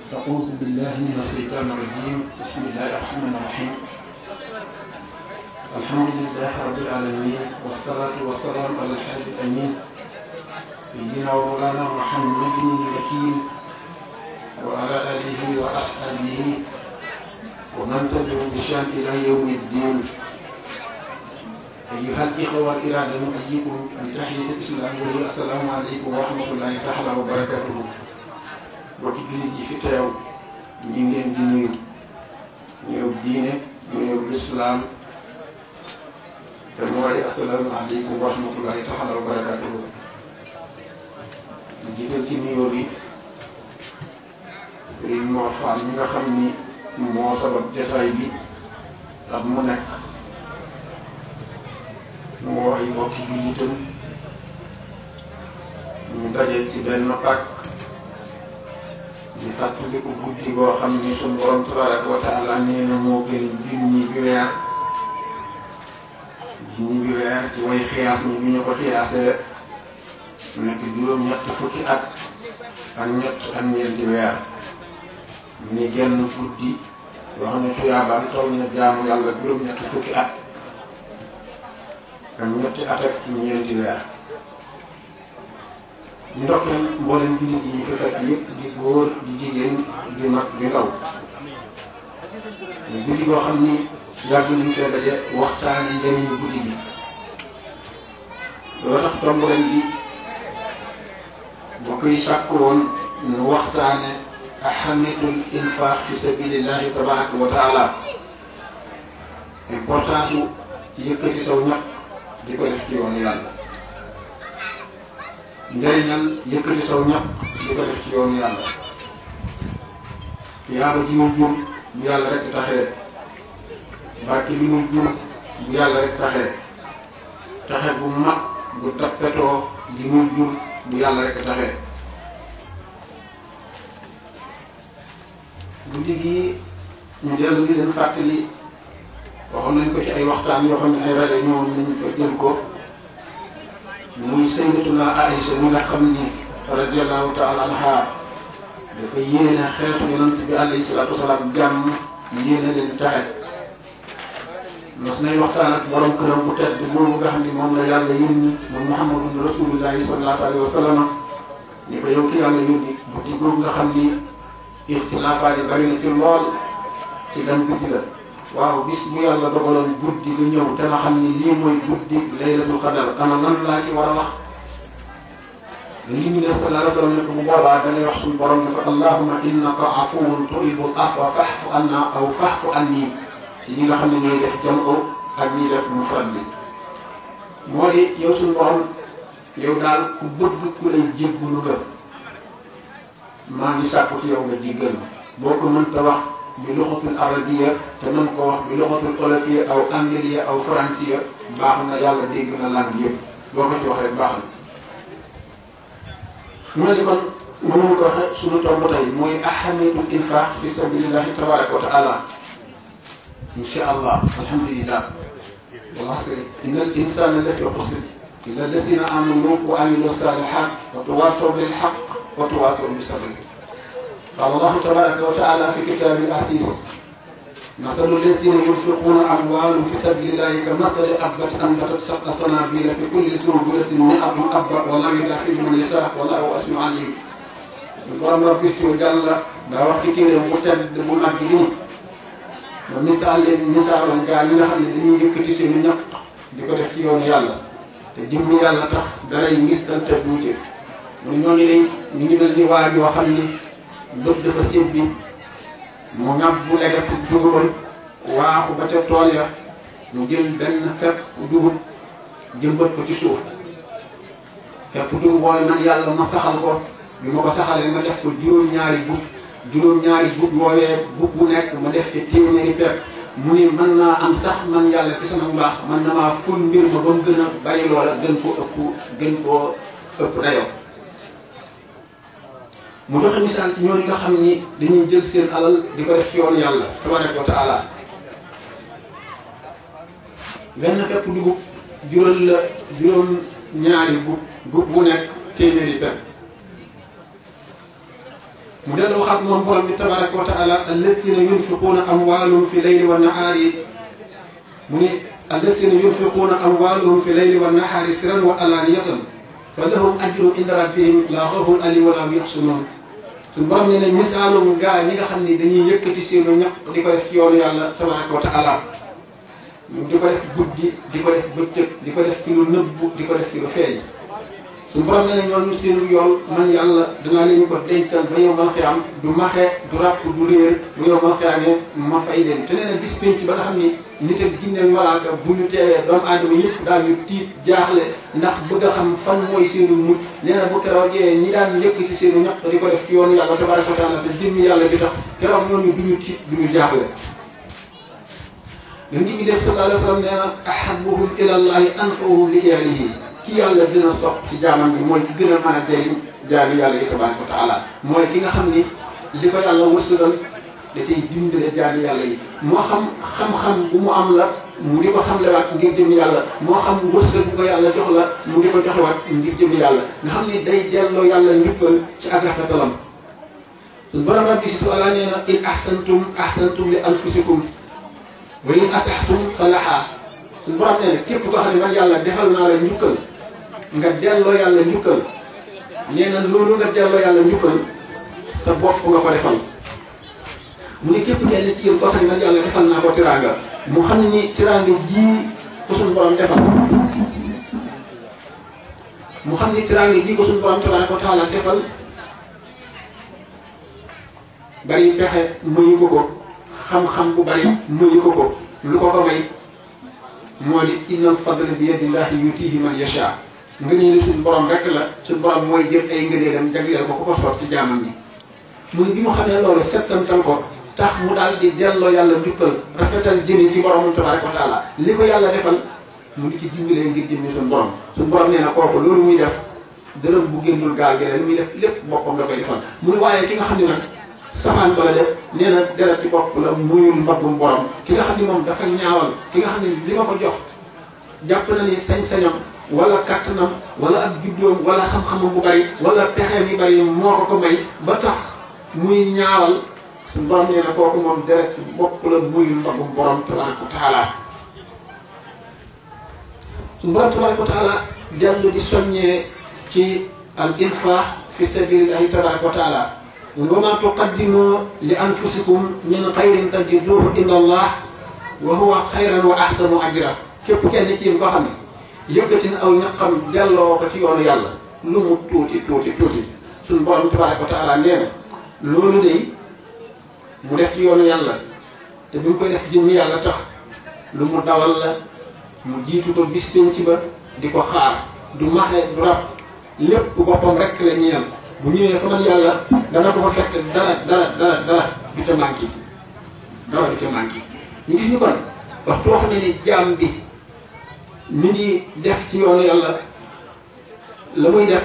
أعوذ بالله من الشيطان الرجيم بسم الله الرحمن الرحيم الحمد لله رب العالمين والصلاة والسلام على الحبيب الأمين سيدنا ومولانا محمد المكين وعلى آله وأصحابه ومن تبعهم بشان إلى يوم الدين. أيها الإخوة الكرام نحييكم بتحية الإسلام وهي السلام عليكم ورحمة الله تعالى وبركاته. bokki jullit yi fi teew ñu ngi leen di nuyu nuyoo diine nuyoo lislaam te mooy assalaamu aleykum wa rahmatullahi taala wa barakatuhu. di jiital ci nuyoo bi Sëriñ Mor Fall mi nga xam ni moo sabab jotaay bi ak mu nekk mu woo ay bokki jullitam ñu daje ci benn pàkk di fàttaliku guddi boo xam ni suñu borom tabaraka wa taala nee na moo gën junni bi weer ci way xiyaas ni bi ñu ko xiyaasee nekk juróom-ñetti fukki at ak ñett ak ñeenti weer ni genn guddi yoo xam ne tuyaabaan toll na jaamu yàlla juróom-ñetti fukki at ak ñetti at ak ñeenti weer. ndokkeel mboolem jullit yi ñu fi fekk yëpp di góor di jigéen di mag di ndaw guddi goo xam ni yàgg nañu fee daje waxtaani njëriñu guddi gi. loolu tax tomb ren bi boo koy sàkk woon nu waxtaane ahamiyatul infaq fi sabilillahi tabaraka wa taala, importance yu yëkkati saw ñaq di ko def ci yoonu yàlla. njëriñal yëkkati saw ñaq di ko def ci yoonu yàlla. yaaba ji mu jur bu yàlla rek taxee, barke li mu jur bu yàlla rek taxee, taxe bu mag bu tappetoo ji mu jur bu yàlla rek taxee. guddi gi ñu dellu di leen fàttali waxoon nañ ko ci ay waxtaan yoo xam ne ay rajo ñëwoon nañu fa jël ko. muy sayyidatuna Aïcha mi nga xam ni radiyallahu taala anha dafa yéene xeetu yonent bi alayhi salaatu wasalaam jàmm yéene leen taxe. mos nay waxtaan ak borom këram bu tedd boobu nga xam ni moom la yàlla yónni moom Muhammadun rasulullahi sallallahu alayhi wa sallam ni ko yow ki yàlla yónni guddi googu nga xam ni ixtilaafaat yi bari na ci lool ci gan guddi la. waaw bis bu yàlla dogaloon guddi lu ñëw te nga xam ni lii mooy guddi laylatul qadar ana lan laa ci war a wax. da nit ñi ne sallallahu alayhi wa sallam ne ko bu boobaa da ngay wax suñu borom ne ko allahumma innaka afuwun tuhibbul afwa fa'fu anna aw fa'fu anni ci ñi nga xam ne ñooy def jam'u ak ñi def mufrad bi. moo di yow suñu borom yow daal ku bëgg ku lay jéggalu nga maa ngi sàkku ci yow nga jéggal boo ko mënta wax bi luxatul arabiya te mën ko wax bi luxatul olofiya aw angliya aw faransiya baax na, yàlla dégg na langue yëpp boo ko ci wax rek baax na. mu ne di kon mënuñu ko waxe suñu tomb tey mooy ahamiyatul infaq fi sabilillahi tabaraka wa taala. insha allah alhamdulillah wal asri inna al insana lafi xusr illa alladina amanu wa amilu salihat wa tawasaw bil haqq wa tawasaw bis sabr. قال الله تبارك وتعالى في كتابه العزيز مثل الذين ينفقون أموالهم في سبيل الله كمثل حبة أنبتت سبع سنابل في كل سنبلة 100 حبة والله يضاعف من يشاء والله واسع عليم. borom rabbi jàlla daa wax ci téere bu tedd bu mag bi ba misaal leen misaaloon gaa yi nga xam ne dañuy yëkkati seen ñaq di ko def ci yoonu yàlla te jëmmi yàlla tax dalay ngis dal te duute mu ne ñooñu day ñu ngi mel ni waa yoo xam ni bët dafa sébbi mu ngab bu leget dugubam waaxu ba ca tool ya mu jël benn fepp dugub jëmbat ko ci suuf. fepp dugub booy man yàlla ma saxal ko bi ma ko saxalee ma def ko juróom-ñaari gub yooyee gub bu nekk ma def ci téeméeri pepp mu ni mën naa am sax man yàlla ci sama mbaax man na maa ful mbir ma ba mu gën a bari loola gën koo ëpp dayoo. mu joxe misaal ci ñooñu nga xam ni dañuy jël seen alal di ko def ci yoonu yàlla tabaraka wa taala. benn pepp dugub juróom-ñaari gub bu nekk téeméeri pepp mu delloo waxaat moom borom bi tabaraka wa taala allazina yunfiquuna amwaalahum fi layli wa nahaari mu ne allazina yunfiquuna amwaalahum fi layli wa nahaari sirran wa alaaniyatan fa lahum ajrun inda rabbihim laa xawfun alayhim wa laa hum yaxzanuun suñu borom nee nañ misaalum gaa ñi nga xam ni dañuy yëkkati seenu ñaq di ko def ci yoonu yàlla tabaraka wa taala di ko def guddi di ko def bëccëg di ko def ci lu nëbbu di ko def ci lu feeñ suñu borom nee na ñooñu seenu yool man yàlla danaa leen ko dencal ba yow mal xiyaam du maxe du ràpp du réer bu yow mal xiyaamee ma fay leen te nee na bis penc ba nga xam ni nit ak jinne ak malaaka bu ñu teewee doomu aadama yëpp daal ñu tiit jaaxle ndax bëgg a xam fan mooy seenu mujj nee na bu keroogee ñi daan yëkkati seenu ñaq di ko def ci yoonu yàlla tabaraka wa taala te jëmmi yàlla bi tax keroog ñooñu duñu tiit duñu jaaxle da ngi def sallallahu alayhi wa sallam nee na ahabuhum ilallahi anfa'uhum li iyaalihi ki yàlla dina sopp ci jaamam bi mooy ki gën a mën a jëriñ jaami yàlla yi tabaraka wa taala mooy ki nga xam ni li ko yàlla wërsëgal da cay dimbale jaami yàlla yi moo xam xam-xam bu mu am la mu di ko xamlewaat ngir jëmi yàlla moo xam wërsëg bu ko yàlla jox la mu di ko joxewaat ngir jëmi yàlla nga xam ni day delloo yàlla njukkal ci ak rafetalam suñu borom rabbi si ala nee na in ahsantum li anfusikum wa in asaxtum falaha suñu borom nee na képp koo xam ne man yàlla defal naa la njukkal nga delloo yàlla njukkal nee na loolu nga delloo yàlla njukkal sa bopp nga ko defal mu ne képp kenn ci yéen koo xam ne man yàlla defal naa ko tiraanga mu xam ne ni tiraanga ji ko suñu borom defal mu xam ni tiraanga ji ko suñu borom tabaaraka wa taala defal bari pexe mayu ko ko xam-xam bu bari mayu ko ko lu ko ko may moo di innal fadla bi yadillahi yutihi man yasha ngëneelu suñu borom rek la suñu borom mooy jël ay ngëneelam jagleel ko ko soot ci jaamam yi mu ne bi mu xamee loolu settantal ko tax mu daal di delloo yàlla njukkal rafetal jëmi ci boromam tabaraka wa taala li ko yàlla defal mu di ci dimbalee ngir jëmmi suñu borom nee na kooku loolu muy def dërëm bu génnul gaal gi li muy def lépp boppam la koy defal mu ne waaye ki nga xam ne nag safaan ba la def nee na deret ci bopp la muyul mbaggum borom ki nga xam ne moom dafa ñaawal ki nga xam ne li ma ko jox jàpp na ni sañ-sañam wala kàttanam wala ak juddoom wala xam-xamam bu bari wala pexeem yi bari moo ko ko may ba tax muy ñaawal suñu borom nee na kooku moom deret ci bopp la muyul mbaggum borom tabaraka wa taala suñu borom tabaraka wa taala dellu di soññee ci al infaq fi sabilillahi tabaraka wa taala wa ma tuqaddimu li anfusikum min xayrin tajiduhu inda allah wa huwa xayran wa ahsanu ajra képp kenn ci yéen koo xam ne yëkkati na aw ñaqam delloo ko ci yoonu yàlla lu mu tuuti suñu borom tabaraka wa taala nee na loolu de mu def ci yoonu yàlla te bi mu koy def jëmmi yàlla tax lu mu dawal la mu jiitu ko bis penc ba di ko xaar du maxe du rab lépp boppam rek la ñeel bu ñëwee ko man yàlla dana ko fa fekk dara du ca manqué dara du ca manqué ñu gis ñu kon waxtu wax ne ni jaam bi mi ngi def ci yoonu yàlla la muy def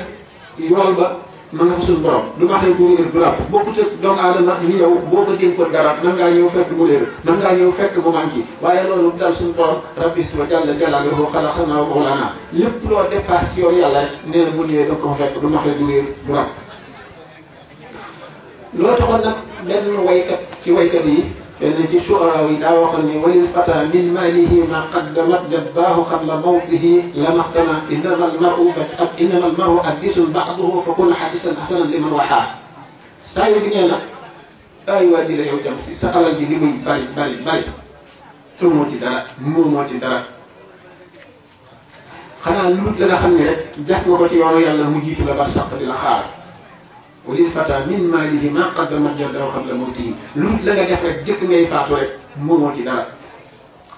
yool ba ma nga fa suñu borom du maxee bu réer du ràpp bokkut ak doomu aadama ni yow boo ko dénkoon dara man ngaa ñëw fekk mu réer man ngaa ñëw fekk mu manqué waaye loolu dal suñu borom rabbistu wa jàlla jalaaluhu xalaqanaa wa mawlaanaa lépp loo dépasse ci yoonu yàlla rek nee na bu ñëwee da ko fa fekk du maxee du réer du ràpp loo taxoon nag benn waykat ci waykat yi kenn ci suaraaw yi daa waxoon ni walil fata min maalihi ma qaddamat jabbaahu qabla mawtihi lamaxtana innama almaru addisun ba'duhu fa kun hadisan hasanan liman waxaa saa yu bi nee na ay waa di la yow jam si sa alal ji li muy bari moo ci dara xanaa lut la nga xam ne rek jax nga ko ci yoonu yàlla mu jiitu la ba saq di la xaar walil fata min maalihi ma qaddamat jabbaahu qabla mawtihi lu la nga def rek jëkk ngay faatu rek moo ci dara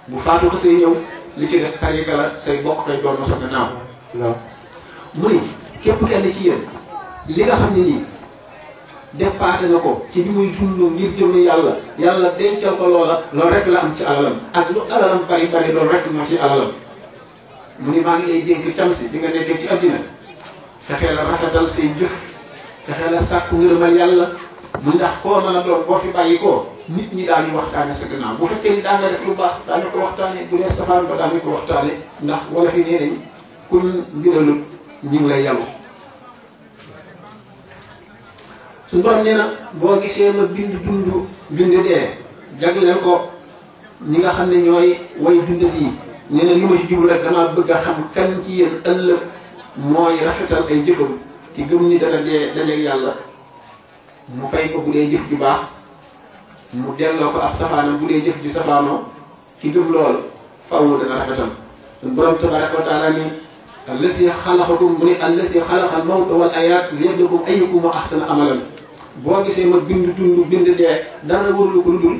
bu faatu ko say ñëw li ci des tariika la say bokk koy doon sa gannaaw mu ni képp kenn ci yéen li nga xam ne nii dépassé na ko ci bi muy dund ngir jëmmi yàlla dencal ko loolu rek la am ci alalam ak lu alalam bari loolu rek moo ci alalam mu ni maa ngi lay dénk cam si bi nga nekkee ci àddina fexee la rafetal say jëf fexe la sàkku ngërëmal yàlla mu ndax koo mën a doon boo fi bàyyi koo nit ñi daañu waxtaane sa gannaaw bu fekkee ni daa nga def lu baax daañu ko waxtaane bu dee safaan ba daañu ko waxtaane ndax wala fi nee nañ kuñ mbiralut ñi ngi lay yàllu suñu borom nee na boo gisee ma bind dund bind dee jagleel ko ñi nga xam ne ñooy way dundat yi nee na li ma ci jublu rek damaa bëgg a xam kan ci yéen ëllëg mooy rafetal ay jëfam ci gëm ni dana dee dajeeg yàlla mu fay ko bu dee jëf ju baax mu delloo ko ab safaanam bu dee jëf ju safaanoo ci gëm loolu faaw dana rafetal suñu borom tabaraka wa taala ni allasi xalaqakum mu ne allasi xalaqa al mawta wal ayaat liyabluwakum ayyukum ahsanu amalan boo gisee ma bind dund bind dee dara warulu ko lu dul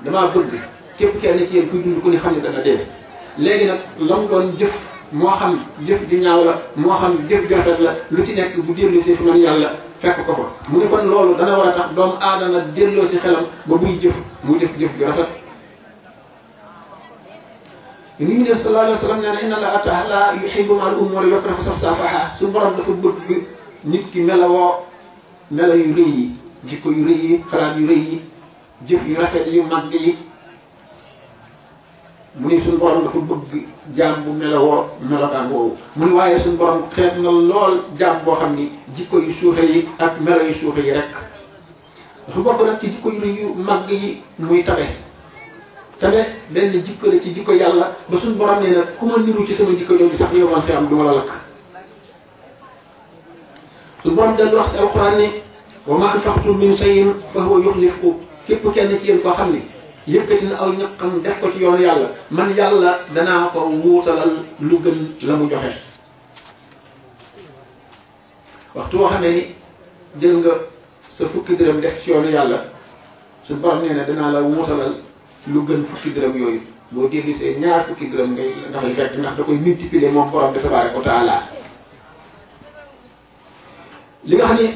damaa bëgg képp kenn ci yéen kuy dund ku ni xam ne dana dee léegi nag lam doon jëf moo xam jëf ju ñaaw la moo xam jëf ju rafet la lu ci nekk bu delloo si fi man yàlla fekk ko fa mu ne kon loolu dana war a tax doomu aadama delloo si xelam ba buy jëf mu jëf jëf ju rafet ni mu ne sallallahu alayhi wa sallam nee na inna allaha ta'ala yuhibbu ma'al umuri yakrahu safsafaha su borom dafa bëgg nit ki melo yu rëy yi jikko yu rëy yi xalaat yu rëy yi jëf yu rafet yu mag yi mu ni suñu borom dafa bëgg jaam bu melowoo melokaan woowu mu ni waaye suñu borom xeet na lool jaam boo xam ni jikko yu suufe yi ak melo yu suufe yi rek dafa bokk nag ci jikko yu rëy yu mag yi muy tabe benn jikko la ci jikko yàlla ba suñu borom nee na ku ma niru ci sama jikko jooju sax yow man fi am du ma la lakk suñu borom dellu wax ci alxuraan ni wa ma anfaqtum min shay'in fa huwa yuxlifuhu képp kenn ci yéen koo xam ni yëkkati na aw ñaqam def ko ci yoonu yàlla man yàlla danaa ko wuutalal lu gën la mu joxe waxtu boo xamee ni jël nga sa fukki dërëm def ci yoonu yàlla su borom nee na danaa la wuutalal lu gën fukki dërëm yooyu boo dellusee ñaar fukki dërëm ngay dafay fekk ndax da koy multiplier moom borom de tabaaraka wa taala li nga xam ni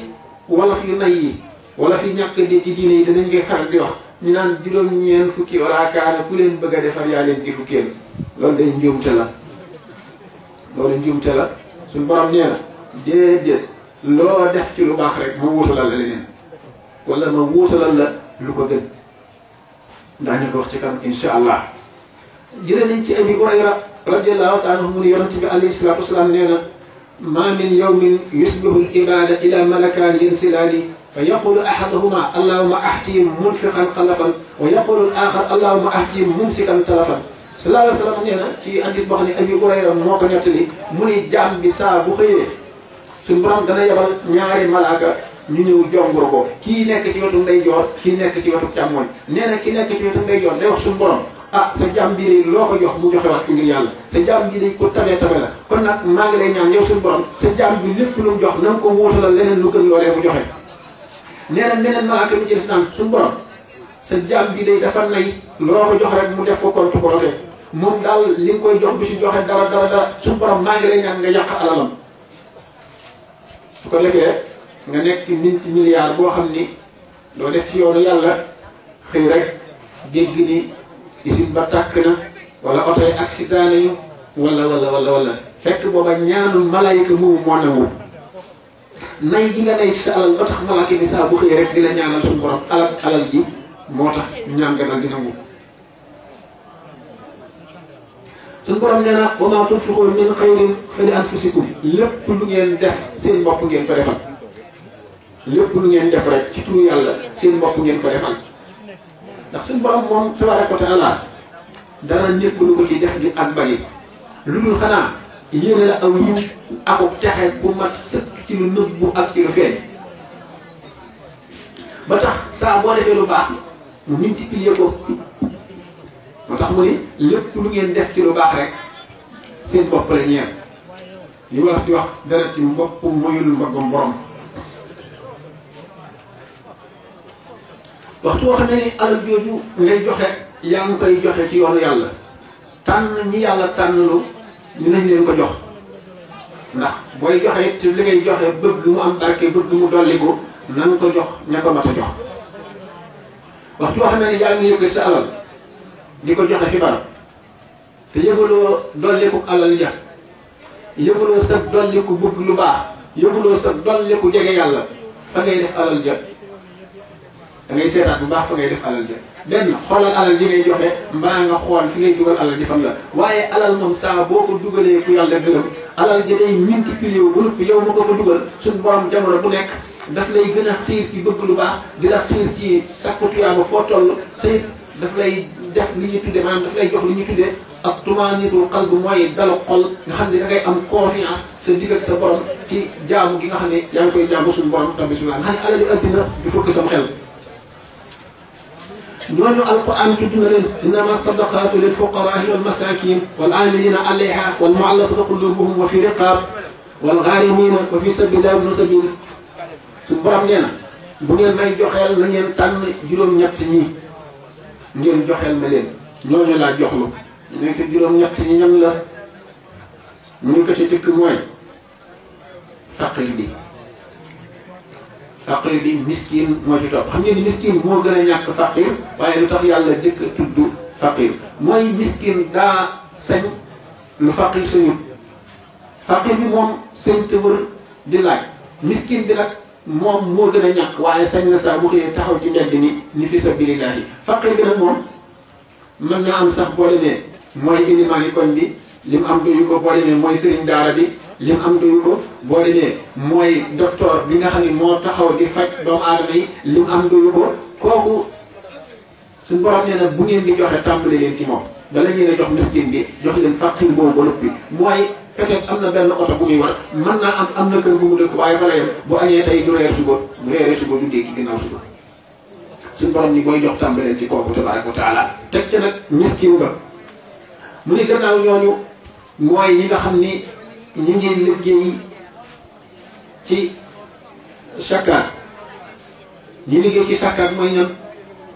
wolof yu nay yi wolof yi ñàkk dégg diine yi danañ ngay xaral di wax ñu naan juróom-ñeent fukki wala kaana ku leen bëgg a defar yaa leen di fukkeel loolu day njuumte la loolu njuumte la suñu borom nee na déedéet loo def ci lu baax rek ma wuutalal la leneen wala ma wuutalal la lu ko gën daañu ko wax ci kanam insha allah jëlee nañ ci Abi Hurayra radiyallahu taala anhu mu ne yonent bi alayhi salaatu wasalaam nee na ma min yawmin yusbihu al ibada ila malakaan yansilaani fa yaqulu ahaduhuma allahuma ahtihim munfiqan xalafan wa yaqulu al axar allahuma ahtihim mumsikan talafan sallallahu alayhi wa sallam nee na ci hadis boo xam ne Abi Hurayra moo ko nettali mu ni jaam bi saa bu xëyee suñu borom dana yebal ñaari malaaka ñu ñëw jongoro ko kii nekk ci wetu ndeyjoor kii nekk ci wetu càmmoñ nee na ki nekk ci wetu ndeyjoor day wax suñu borom ah sa jaam bii day loo ko jox mu joxe waat ko ngir yàlla sa jaam bii day ko tabee tabe la kon nag maa ngi lay ñaan yow suñu borom sa jaam bi lépp lu mu jox na nga ko wuutalal leneen lu gën loolee mu joxe nee na meneen malaaka mi ci des naan suñu borom sa jaam bi day dafa nay loo ko jox rek mu def ko compte bloqué moom daal li nga koy jox du si joxe dara suñu borom maa ngi lay ñaan nga yàq alalam su ko defee nga nekk nit milliard boo xam ni doo def ci yoonu yàlla xëy rek dégg ni usine ba tàkk na wala oto yi accident nañu wala fekk booba ñaanul malayka moomu moo nangu nay gi nga nay ci sa alal ba tax malaaka bi saa bu xëy rek di la ñaanal suñu borom alal ji moo tax ñaan nga dal di nangu suñu borom nee na wa maa tunfiqu min xayrin fa li anfusikum lépp lu ngeen def seen bopp ngeen ko defal lépp lu ngeen def rek ci turu yàlla seen bopp ngeen ko defal ndax suñu borom moom tabaaraka wa taala dara nekk lu ko ci def di ak bari lu dul xanaa yéene la aw yiw akuk texe bu mat sëkk ci lu nëbbu ak ci lu feeñ ba tax saa boo defee lu baax mu multiplier ko moo tax mu ni lépp lu ngeen def ci lu baax rek seen bopp la ñeer li wolof di wax dara ci bopp moyul mbaggam borom waxtu woo xam ne ni alal jooju ngay joxe yaa ngi koy joxe ci yoonu yàlla tànn ñi yàlla tànnlu ñu nañ leen ko jox ndax booy joxe it li ngay joxe bëgg mu am barke bëgg mu dolliku na nga ko jox ña ko mat a jox waxtu woo xam ne ni yaa ngi yëg sa alal di ko joxe fi barab te yëgaloo dolliku alal ja yëgaloo sa dolliku bëgg lu baax yëgaloo sa dolliku jege yàlla fa ngay def alal ja da ngay seetaat bu baax fa ngay def alal ja benn xoolal alal ji ngay joxe mbaa nga xool fi ngay dugal alal ji fan la waaye alal moom saa boo ko dugalee fu yàlla gërëm alal ji day multiplier wu ba noppi yow ma ko fa dugal suñu borom jamono bu nekk daf lay gën a xiir ci bëgg lu baax di la xiir ci sakku tuyaaba foo toll te it daf lay def li ñu tuddee maanaam daf lay jox li ñu tuddee ak tumaanitul qalb mooy dalu xol nga xam ne da ngay am confiance sa digg ak sa borom ci jaamu gi nga xam ne yaa ngi koy jaamu suñu borom tam bisimilah nga xam ne alali addina du fëkk sam xel. ñooñu alquran tudd na leen innama sadaqatu lil fuqaraai wal masakin wal amilina alayha wal muallafati qulubuhum wa fi riqab wal gharimina wa fi sabilillahi ibnu sabil suñu borom nee na bu ngeen may joxeel na ngeen tànn juróom-ñett ñii ngeen joxeel ma leen ñooñu laa joxlu ñu ne ko juróom-ñett ñi ñam la ñu ko ci jëkk mooy faqir bi faqir bi miskin moo ci topp xam ngeen ni miskin moo gën a ñàkk faqir waaye lu tax yàlla jëkk a tudd faqir mooy miskin daa sañ lu faqir sañut faqir bi moom sañ te wër di laaj miskin bi nag moom moo gën a ñàkk waaye sañ na saa bu xëyee taxaw ci mbedd ni fi sabilillahi faqir bi nag moom mën naa am sax boo demee mooy ilimaan yi koñ bi lim am doyu ko boo demee mooy sëriñ daara bi lim am doyu ko boo demee mooy docteur bi nga xam ne moo taxaw di faj doomu aadama yi lim am doyu ko kooku suñu borom nee na bu ngeen di joxe tàmbali leen ci moom bala ngeen a jox miskin bi jox leen faqir boobu ba noppi mooy peut-être am na benn oto bu muy war mën naa am na kër bu mu dëkk waaye bala yem bu añee tey du reer suba bu reeree suba du ndékki ginnaaw suba suñu borom ni booy jox tàmbali leen ci kooku tabaraka wa taala teg ca nag miskin ba mu ni gannaaw ñooñu mooy ñi nga xam ni ñu ngi liggéey ci sakkaat ñi liggéey ci sakkaat mooy ñan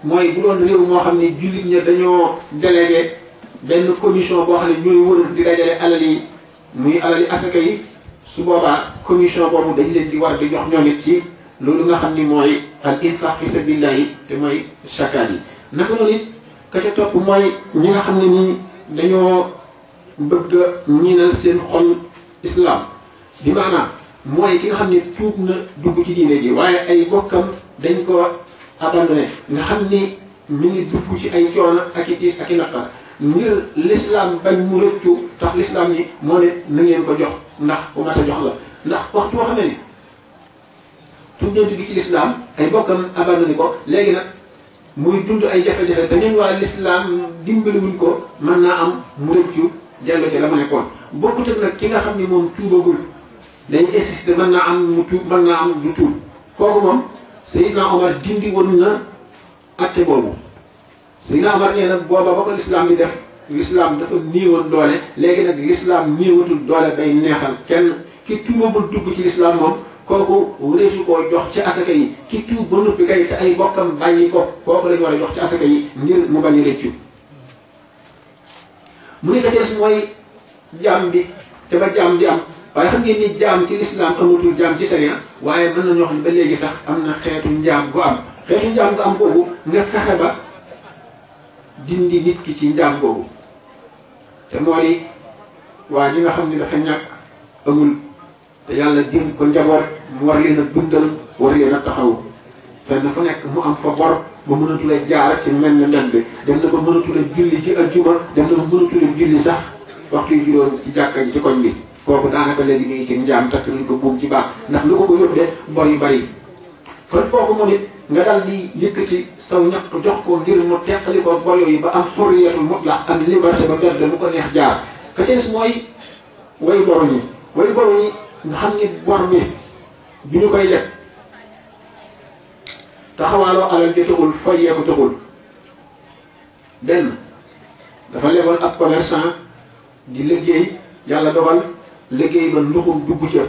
mooy bu doon réew moo xam ni jullit ña dañoo délégué benn commission boo xam ne ñooy wër di dajale alal yi muy alali asaka yi su boobaa commission boobu dañ leen di war di jox ñoom it ci loolu nga xam ni mooy al infaq fi sabilillahi te mooy sakkaat yi naka noonu it ka ca topp mooy ñi nga xam ne nii dañoo bëgg a ñiinal seen xol islam bi maanaam mooy ki nga xam ne tuub na dugg ci diine ji waaye ay bokkam dañ ko abandonné nga xam ni ñu ngi dugg ci ay coono ak i tiis ak i naqar ngir l'islam bañ mu rëccu tax l'islam ni moo ne na ngeen ko jox ndax ku mat a jox la ndax waxtu boo xam ne ni tuub na dugg ci l'islam ay bokkam abandonné ko léegi nag muy dund ay jafe-jafe te ñun waa l'islam dimbaliwuñ ko mën naa am mu rëccu dellu ci la ma nekkoon bokkut ak nag ki nga xam ni moom tuubagul dañ insister mën naa am mu tuub mën naa am du tuub kooku moom Seydina Omar dindi woon na atte boobu Seydina Omar nee nag booba ba ko l'islam di def l'islam dafa néewoon doole léegi nag l'islam néewatul doole bay neexal kenn ki tuubagul dugg ci l'islam moom kooku wëreesu koo jox ci asaka yi ki tuub ba noppi kay te ay bokkam bàyyi ko kooku lañu war a jox ci asaka yi ngir mu bañ a rëccu mu ne ka des mooy jaam bi te ba jaam di am waaye xam ngeen ni jaam ci lislaam amatul jaam ci sharia waaye mën nañoo xam ne ba léegi sax am na xeetu njaam gu am xeetu njaam gu am boobu nga fexe ba dindi nit ki ci njaam boobu te moo di waa ji nga xam ne dafa ñàkk amul te yàlla dénk ko njaboot mu war leen a dundal war leen a taxaw fenn fu nekk mu am fa bor ba mënatula jaar ci mel ne nen bi dem na ba mënatula julli ci aljuma dem na ba mënatula julli sax waxtu yu juróom ci jàkka ji ci koñ bi kooku daanaka léegi ñu ngi ci njaam takk nañ ko buum ci baax ndax lu ko yóbbee bor yu bari kon kooku moom it nga dal di yëkkati saw ñaq jox ko ngir mu teqali ko bor yooyu ba am xurriyatul mutlaq am liberté ba mbedd mu ko neex jaar ka ci mooy way boru ñi nga xam ni bor mi bi ñu koy leb taxawaaloo alal di taxul fayee ko taxul benn dafa leboon ab commerçant di liggéey yàlla dogal liggéey ba nduxum dugg ca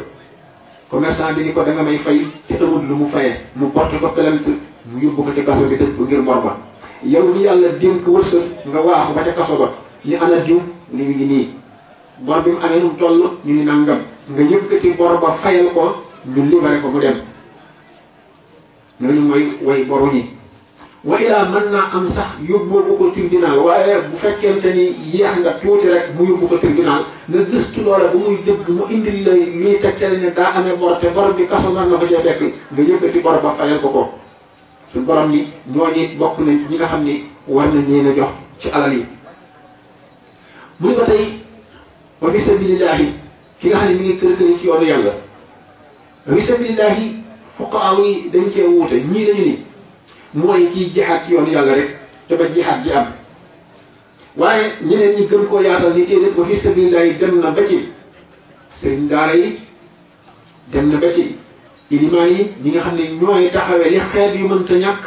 commerçant bi ni ko da nga may fay te amul lu mu fayee mu porte ko plainte mu yóbbu ko ci kaso bi tëj ko ngir bor ba yow ni yàlla dénk wërsëg nga waaxu ba ca kaso ba ni ana diw ni mu ngi nii bor bi mu amee nu mu toll ñu ni nangam nga yëkkati bor ba fayal ko ñu libéré ko mu dem ñooñu mooy way boru ñi wa ilaa mën naa am sax yóbboo ko tribunal waaye bu fekkente ni yeex nga tuuti rek mu yóbbu ko tribunal nga gëstu loola ba muy dëgg mu indil lay luy tegtale ne daa amee bor te bor bi kaso mën na ko cee fekk nga yëkkati bor ba fayal ko suñu borom ni ñooñu bokk nañ ci ñi nga xam ni war nañ leen a jox ci alal yi mu ni ko tey wa fi sabilillahi ki nga xam ne mi ngi kër kër ci yoonu yàlla wa fi sabilillahi fuqahaa yi dañ cee wuute ñii dañu ni mooy kii jihaad ci yoonu yàlla rek te ba jihaad ji am waaye ñeneen ñi gën koo yaatal ni déedéet wa fi sabilillahi dem na ba ci sëriñ daara yi dem na ba ci ilimaan yi ñi nga xam ne ñooy taxawee li xeet yu mënta ñàkk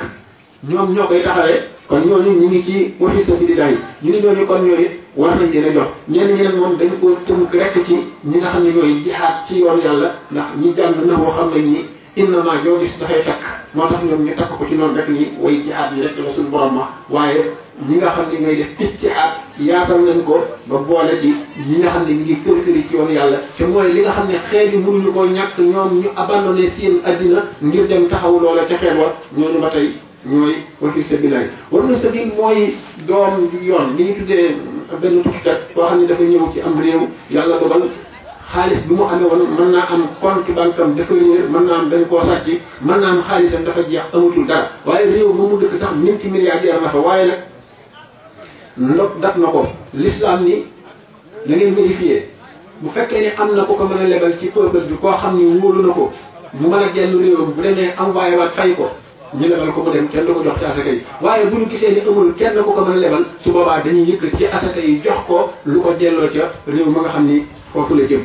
ñoom ñoo koy taxawee kon ñooñu ñu ngi ci wa fi sabilillahi ñu ni ñooñu kon ñooñu war nañ leen a jox ñenn ñi nag moom dañ ko tënk rekk ci ñi nga xam ne ñooy jihaad ci yoonu yàlla ndax ñi jàng na boo xam nañ ni innama ñoo gis dafay takk moo tax ñoom ñu takk ko ci noonu rek ni way jihaad yi rek la suñu borom wax waaye ñi nga xam ne ñooy def ijtihaad yaatal nañ ko ba boole ci ñi nga xam ne ñu ngi kër këri ci yoonu yàlla te mooy li nga xam ne xeet yi mënuñu koo ñàkk ñoom ñu abandonné seen addina ngir dem taxaw loola ca xeet wa ñooñu ba tey ñooy wa fi sabilillahi wa ibnu sabil mooy doom yoon li ñu tuddee benn tukkikat boo xam ne dafa ñëw ci am réew yàlla dogal xaalis bi mu amee woon mën naa am compte banque am dafa réer mën naa am dañ koo sàcc mën naa am xaalisam dafa jeex amatul dara waaye réew moomu dëkk sax minti milliardaire na fa waaye nag ndog dat na ko l'islam ni na ngeen vérifier bu fekkee ne am na ko ko mën a lebal ci peuple bi koo xam ni wóolu na ko mu mën a genn réewam bu demee envoyé waat fay ko ñu lebal ko mu dem kenn du ko jox ci asaka yi waaye bu ñu gisee ni amul kenn ku ko mën a lebal su boobaa dañuy yëkkati ci asaka yi jox ko lu ko delloo ca réew ma nga xam ni foofu la jëm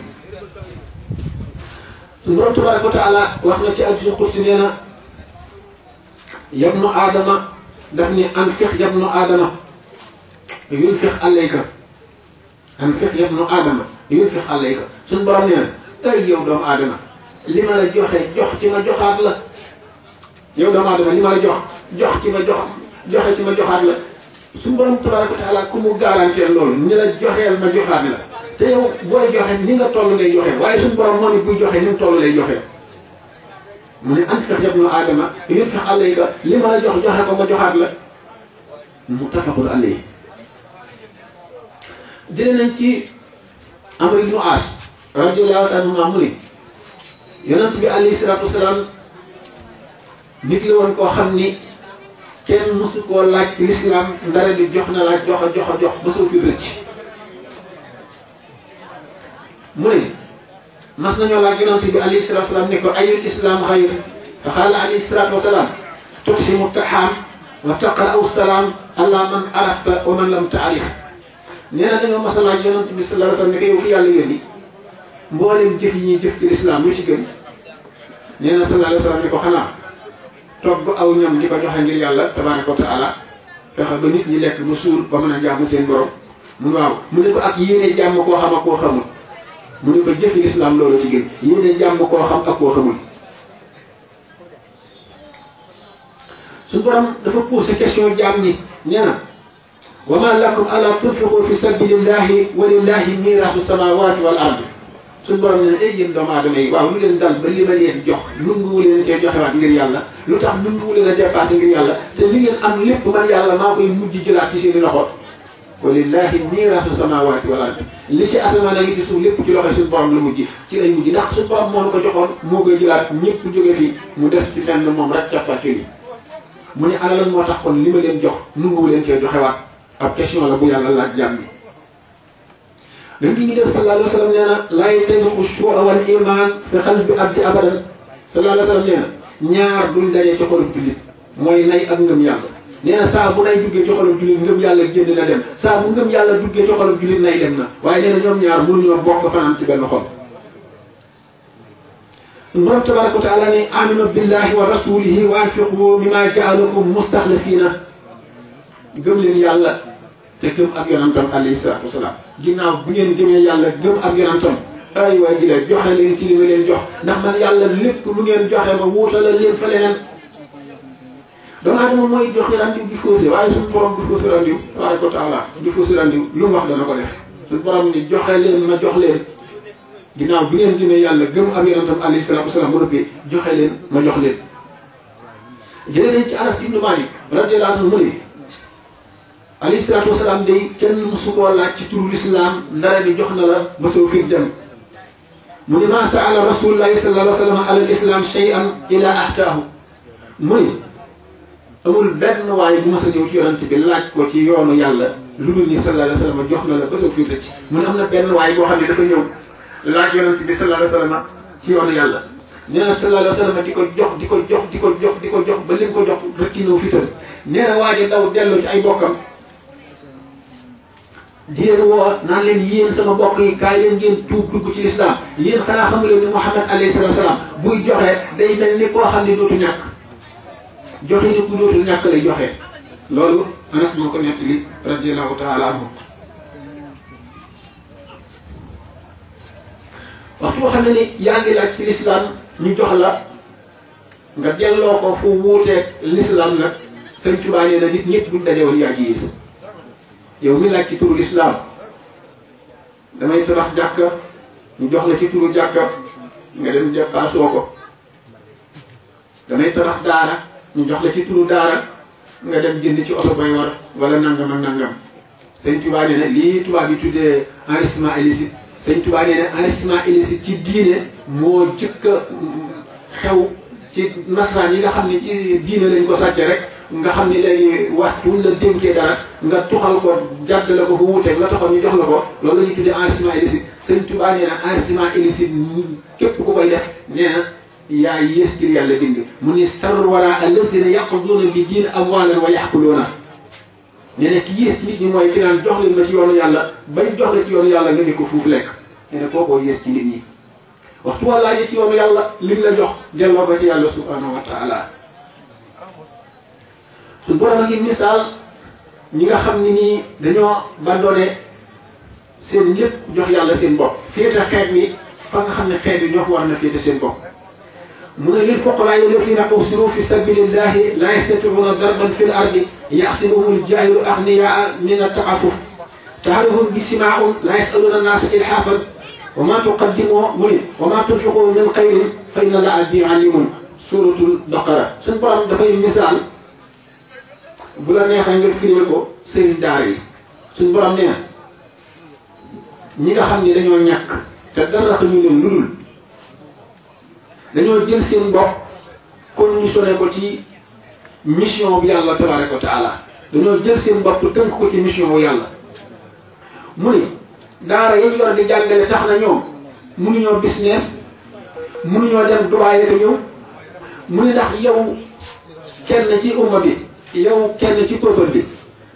suñu borom tabaraka wa taala wax na ci hadiisul qudsi nee na yabnu aadama daf ni anfiq yabnu aadama yunfiq alayka anfiq yabnu aadama yunfiq alayka suñu borom nee na ay yow doomu aadama li ma la joxe jox ci ma joxaat la yow doomu aadama li ma la jox ci ma joxe ci ma joxaat la suñu borom tabaraka wa taala ku mu garanteel loolu ni la joxeel ma joxaat la te yow booy joxe ni nga toll ngay joxe waaye suñu borom moo ni buy joxe ni mu toll lay joxe mu ne anfiq yabnu aadama yunfiq alayka li ma la joxe ko ma joxaat la muttafaqun alayhi jëlee nañ ci Amr ibnu As radiyallahu anhu mu ni yonent bi alayhi salaatu wasalaam nit la woon koo xam ni kenn mësu koo laaj ci lislaam ndare bi jox na laaj jox ba soo fi rëcc mu ne mas nañoo laaj yonent bi alayhi salaatu wasalaam ne ko ayul islaam xayr fa qaala alayhi salaatu wasalaam tut'imu taxaam wa taqra'u salaam ala man arafta wa man lam ta'rif nee na dañoo mas a laaj yonent bi sallallahu alayhi wasallam ne ko yow ki yàlla yónni mboolem jëf yi ñuy jëf ci lislaam lu ci gën nee na sallallahu alayhi wasallam ne ko xanaa togg aw ñam di ko joxe ngir yàlla tabaaraka wa taala fexe ba nit ñi lekk ba suur ba mën a jàmm seen borom mu waaw mu ne ko ak yéene jàmm koo xam ak koo xamul mu ne ko jëfi lislaam loolu ci gën yéene jàmm koo xam ak koo xamul suñu borom dafa posé question jaam ñi nee na wa ma lakum ala tunfiqu fi sabilillahi wa lillahi mirasu samawati wal ardi suñu borom ne ay yéen doomu aadama yi waaw lu leen dal ba li ma leen jox nunguwu leen cee joxewaat ngir yàlla lu tax nunguwu leen a dépassé ngir yàlla te li ngeen am lépp man yàlla maa koy mujj jëlaat ci seeni loxo wa lillahi mirasu samawati wal ardi li ci asamaan a ngi ci suuf lépp ci loxo suñu borom la mujj ci lay mujj ndax suñu borom moo ko joxoon moo koy jëlaat ñëpp jóge fi mu des ci benn moom rek capacité yi mu ne ana lan moo tax kon li ma leen jox nunguwu leen cee joxewaat ab question la bu yàlla laaj jàmm bi dañ di ñu def sallallahu alayhi wa sallam nee na laa yajtami'u shuu'a wal iman fi qalbi abdi abadan sallallahu alayhi wa sallam nee na ñaar duñ daje ci xolub jullit mooy nay ak ngëm yàlla nee na saa bu nay duggee ci xolub jullit ngëm yàlla génn na dem saa bu ngëm yàlla duggee ci xolub jullit nay dem na waaye nee na ñoom ñaar mënuñoo bokk fanaan ci benn xol borom tabaraka wa taala ne aminu billahi wa rasulihi wa anfiqu mimma ja'alakum mustaxlafiina gëm leen yàlla te gëm ab yonantam alayhi salaatu wasalaam ginnaaw bu ngeen gëmee yàlla gëm ab yonantam ay waay gi leen joxe leen ci li ma leen jox ndax man yàlla lépp lu ngeen joxe ma wuutalal leen fa leneen doomu aadama mooy joxe randiw di faussé waaye suñu borom du faussé randiw tabaraka wa taala du faussé randiw lu mu wax dana ko def suñu borom ni joxe leen ma jox leen ginnaaw bi ngeen gëmee yàlla gëm ab yonantam alayhi salaatu wasalaam ba noppi joxe leen ma jox leen jëlee nañ ci Anas ibnu Malik radiyallahu anhu mu ne alayhi salaatu wasalaam day kenn mësu koo laaj ci turu lislaam ndara bi jox na la ba soo fiir dem mu ne maa saala rasulullahi sallallahu alayhi wa sallam ala islam shay'an ila ahtaahu mu ne amul benn waaye bu mas a ñëw ci yonante bi laaj ko ci yoonu yàlla lu dul ni sallallahu alayhi wa sallam jox na la ba soo fiir rëcc mu ne am na benn waaye boo xam ne dafa ñëw laaj yonante bi sallallahu alayhi wa sallam ci yoonu yàlla nee na sallallahu alayhi wa sallam di ko jox ba lim ko jox rek ci ñëw fital nee na waa ji daw dellu ci ay bokkam di leen woo naan leen yéen sama bokk yi kaay leen ngeen tuub dugg ci lislaam yéen xanaa xamu leen ni Muhammad alayhi salaatu salaam buy joxe day mel ni koo xam ne dootu ñàkk joxe ni ku dootul ñàkk lay joxe loolu Anas moo ko nettali radiyallahu taala anhu waxtu boo xam ne ni yaa ngi laaj ci lislaam ñu jox la nga delloo ko fu wuuteeg lislaam nag Sëñ Tuubaa nee na nit ñëpp buñ dajewoon yaa ci yées yow mi laaj ci turu lislaam damay tabax jàkka ñu jox la ci turu jàkka nga dem dépassoo ko damay tabax daara ñu jox la ci turu daara nga dem jënd ci oto bay war wala nangam ak nangam Sëñ Tuubaa nee na lii tubaab bi tuddee enrichissement illicite Sëñ Tuubaa nee na enrichissement illicite ci diine moo jëkk a xew ci nasaraan yi nga xam ne ci diine lañ ko sàcce rek nga xam ni léegi waxtu la dénkee dara nga tuxal ko jàddale ko fu wuuteeg la taxoon ñu jox la ko loolu la ñuy tuddee enrichissement illicite Sëñ Tuubaa nee na enrichissement illicite képp ku koy def nee na yaa yées ci yàlla bind mu ni sarr wara allazina yaquduna bi diin amwalan wa yaxkuluuna nee na ki yées ci nit ñi mooy ki naan jox leen ma ci yoonu yàlla bañ jox la ci yoonu yàlla nga ni ko fuuf lekk nee na kookoo yées ci nit ñi waxtu waa laajee ci yoonu yàlla lim la jox delloo ko ci yàlla subhanahu wa taala suñ borom a ngi misaal ñi nga xam ni nii dañoo bandoone seen lépp jox yàlla seen bopp féete xeet mi fa nga xam ne xeet bi ñoo fa war na féete seen bopp mu ne lil fuqaraa allazina uhsiru fi sabilillahi la yastati'una darban fil ardi yahsibuhumul jaahilu aghniyaa min at-ta'affuf ta'rifuhum bisima'ihim la yas'aluna an-naasa ilhaafan wa ma tuqaddimu mu ne wa ma tunfiqu min khayrin fa inna Allaha bihi aliimun suuratul Baqara suñ borom dafay misaal bu la neexee nga firee ko sëriñ daara yi suñ borom nee na ñi nga xam ni dañoo ñàkk te dara xamuñ leen lu dul dañoo jël seen bopp conditionné ko ci mission bi yàlla tabaraka wa taala dañoo jël seen bopp tënk ko ci mission wu yàlla mu ni daara yi yor di jàngale tax na ñoom mënuñoo business mënuñoo dem Dubaay ko ñëw mu ni ndax yow kenn ci umma bi yow kenn ci peuple bi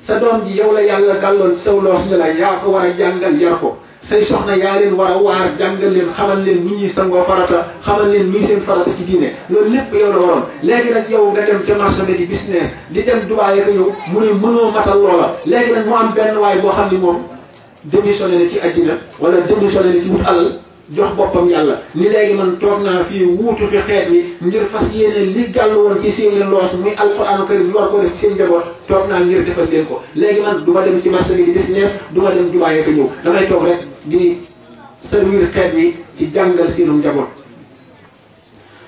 sa doom ji yow la yàlla gàlloon saw loos ne la yaa ko war a jàngal yar ko say soxna yaa leen war a waar jàngal leen xamal leen nu ñuy sangoo farata xamal leen luy seen farata ci diine loolu lépp yow la waroon léegi nag yow nga dem ca marché bi di business di dem Dubaay ak yow mu ne mënoo matal loola léegi nag mu am benn waay boo xam ni moom démissionné na ci àddina wala démissionné na ci wut alal jox boppam yàlla ni léegi man toog naa fii wuutu fi xeet wi ngir fas yéene li gàll woon ci seen loos muy alquranu karim ñu war ko def ci seen njaboot toog naa ngir defal leen ko léegi man du ma dem ci marché bi di business du ma dem Dubaay ko ñëw damay toog rek di servir xeet wi ci jàngal seenu njaboot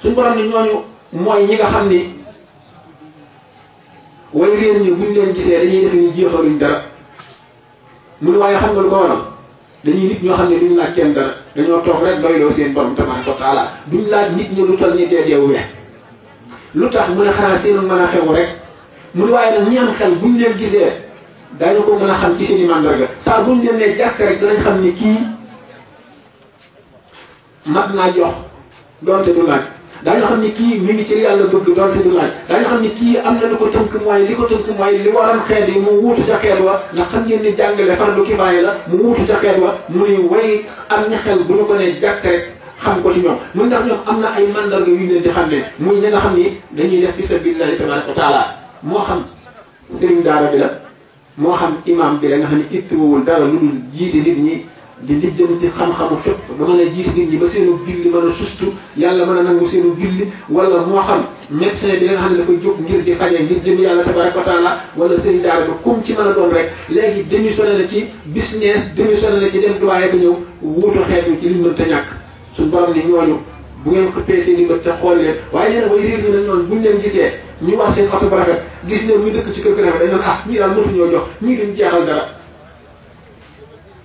suñ borom ni ñooñu mooy ñi nga xam ni way réer ñi buñ leen gisee dañuy def ni jeexaluñ dara mu ne waaye xam nga lu ko waral dañuy nit ñoo xam ne duñ laaj kenn dara dañoo toog rek doyloo seen borom tabaraka wa taala duñ laaj nit ñi lu tal ñi dee deewu weex lu tax mu ne xanaa seenu mën a xewu rek mu ne waaye nag ñi am xel buñ leen gisee daañu ko mën a xam ci seen i mandarga saa buñ leen ne jàkk rek danañ xam ni kii mat naa jox doonte du laaj daañu xam ni kii mi ngi ci yàlla bëgg doonte du laaj daañu xam ni kii am na lu ko tënk mooy li ko tënk mooy li waram xeet yi mu wuutu ca xeet wa ndax xam ngeen ni jàngale fardu kifaaya la mu wuutu ca xeet wa mu ni way am ña xel bu ñu ko ne jàkk rek xam ko ci ñoom mun ndax ñoom am na ay mandarga yu leen di xam ne muy ñi nga xam ni dañuy def fi sabilillahi tabaraka wa taala moo xam sëriñ daara bi la moo xam imam bi la nga xam ne ittiwul dara lu dul jiite nit ñi di lijjanti xam-xamu fépp ba mën a jiis nit ñi ba seenu julli mën a sustu yàlla mën a nangu seenu julli wala moo xam médecin bi nga xam ne dafa jóg ngir di faje ngir jëm yàlla tabaraka wa taala wala sëriñ daara bi comme ci mën a doon rek léegi démissionné na ci business démissionné na ci dem duwaaye ko ñëw wuutu xeet wi ci liñ mënta ñàkk suñ borom ni ñooñu bu ngeen ko peesee ni bët te xool leen waaye nee na way réer ñi nag noonu buñ leen gisee ñu war seen oto bu rafet gis leen ñu dëkk ci kër gu rafet dañ naan ah ñii daal mëtu ñoo jox ñii duñ jeexal dara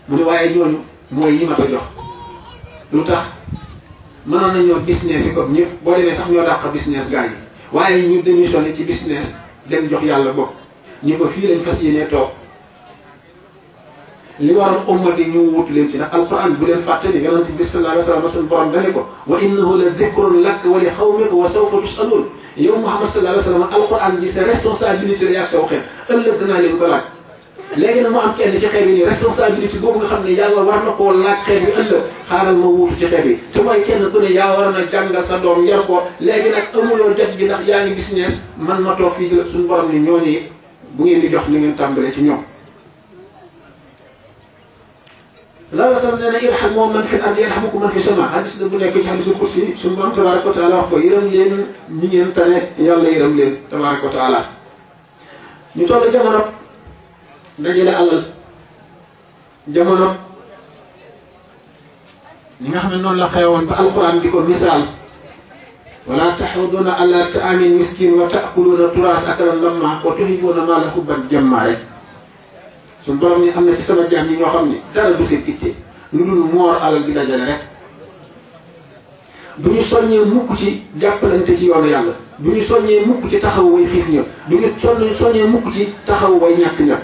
mu ne waaye ñooñu mooy yi ma ko jox lu tax mënoon nañoo business yi comme ñëpp boo demee sax ñoo dàq business gaa yi waaye ñu démissionné ci business dem jox yàlla bopp ñu ko fii lañ fas yéenee toog li waroon umma di ñu wut leen ci ndax alquran bu leen fàtte ni yonent bi sallallahu alayhi wa sallam suñu borom dane ko wa innahu la dhikrun lak wa li xawmika wa sawfa tusaluun yow Muhammad sallallahu alayhi wa sallam alquran bi sa responsabilité la yàgg sa waxee ëllëg dinaa leen ko laaj léegi nag mu am kenn ci xeet yi nii responsabilité boobu nga xam ne yàlla war na koo laaj xeet yi ëllëg xaaral ma wuutu ci xeet yi te mooy kenn ku ne yaa war na jàngal sa doom yar ko léegi nag amuloo jot gi ndax yaa ngi gis nees man ma toog fii suñu borom ni ñooñu it bu ngeen di jox ni ngeen tàmbalee ci ñoom la sax nee na irhamu man fi ardi yarhamukum man fi sama hadis da bu nekk ci hadisul kursi suñu borom tabaraka wa taala wax ko yërëm leen ñi ngeen tane yàlla yërëm leen tabaraka wa taala ñu toll jamono dajale alal jamono ñi nga xam ne noonu la xewoon ba alquran di ko misaal wala taxuduna ala taamin miskin wa taakuluuna turaas akalan lamma wa tuhibuuna maala hubban jamma rek suñu borom ni am na ci sama jaam yi ñoo xam ne dara du seen itte lu dul moor alal bi dajale rek du ñu soññee mukk ci jàppalante ci yoonu yàlla du ñu soññee mukk ci taxaw way xiif ña du ñu soññee mukk ci taxaw way ñàkk ña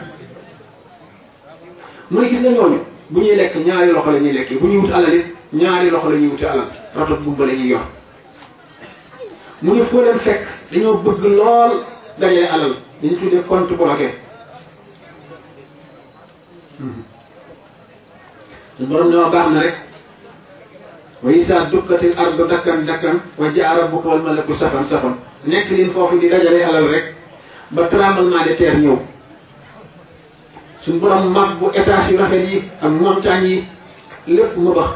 mu ne gis nga ñooñu bu ñuy lekk ñaari loxo la ñuy lekkee bu ñuy wut alal it ñaari loxo la ñuy wuti alal rotot bumba la ñuy yor mu ne foo leen fekk dañoo bëgg lool dajale alal dañu tuddee compte bloqué borom ne ma baax na rek wa isaa dukkatil ardu dakkan dakkan wa jaa rabbuka wal malaku safan safan nekk leen foofu di dajale alal rek ba tremblement de terre ñëw suñ borom mag bu étage yu rafet yi ak montagne yi lépp mu bax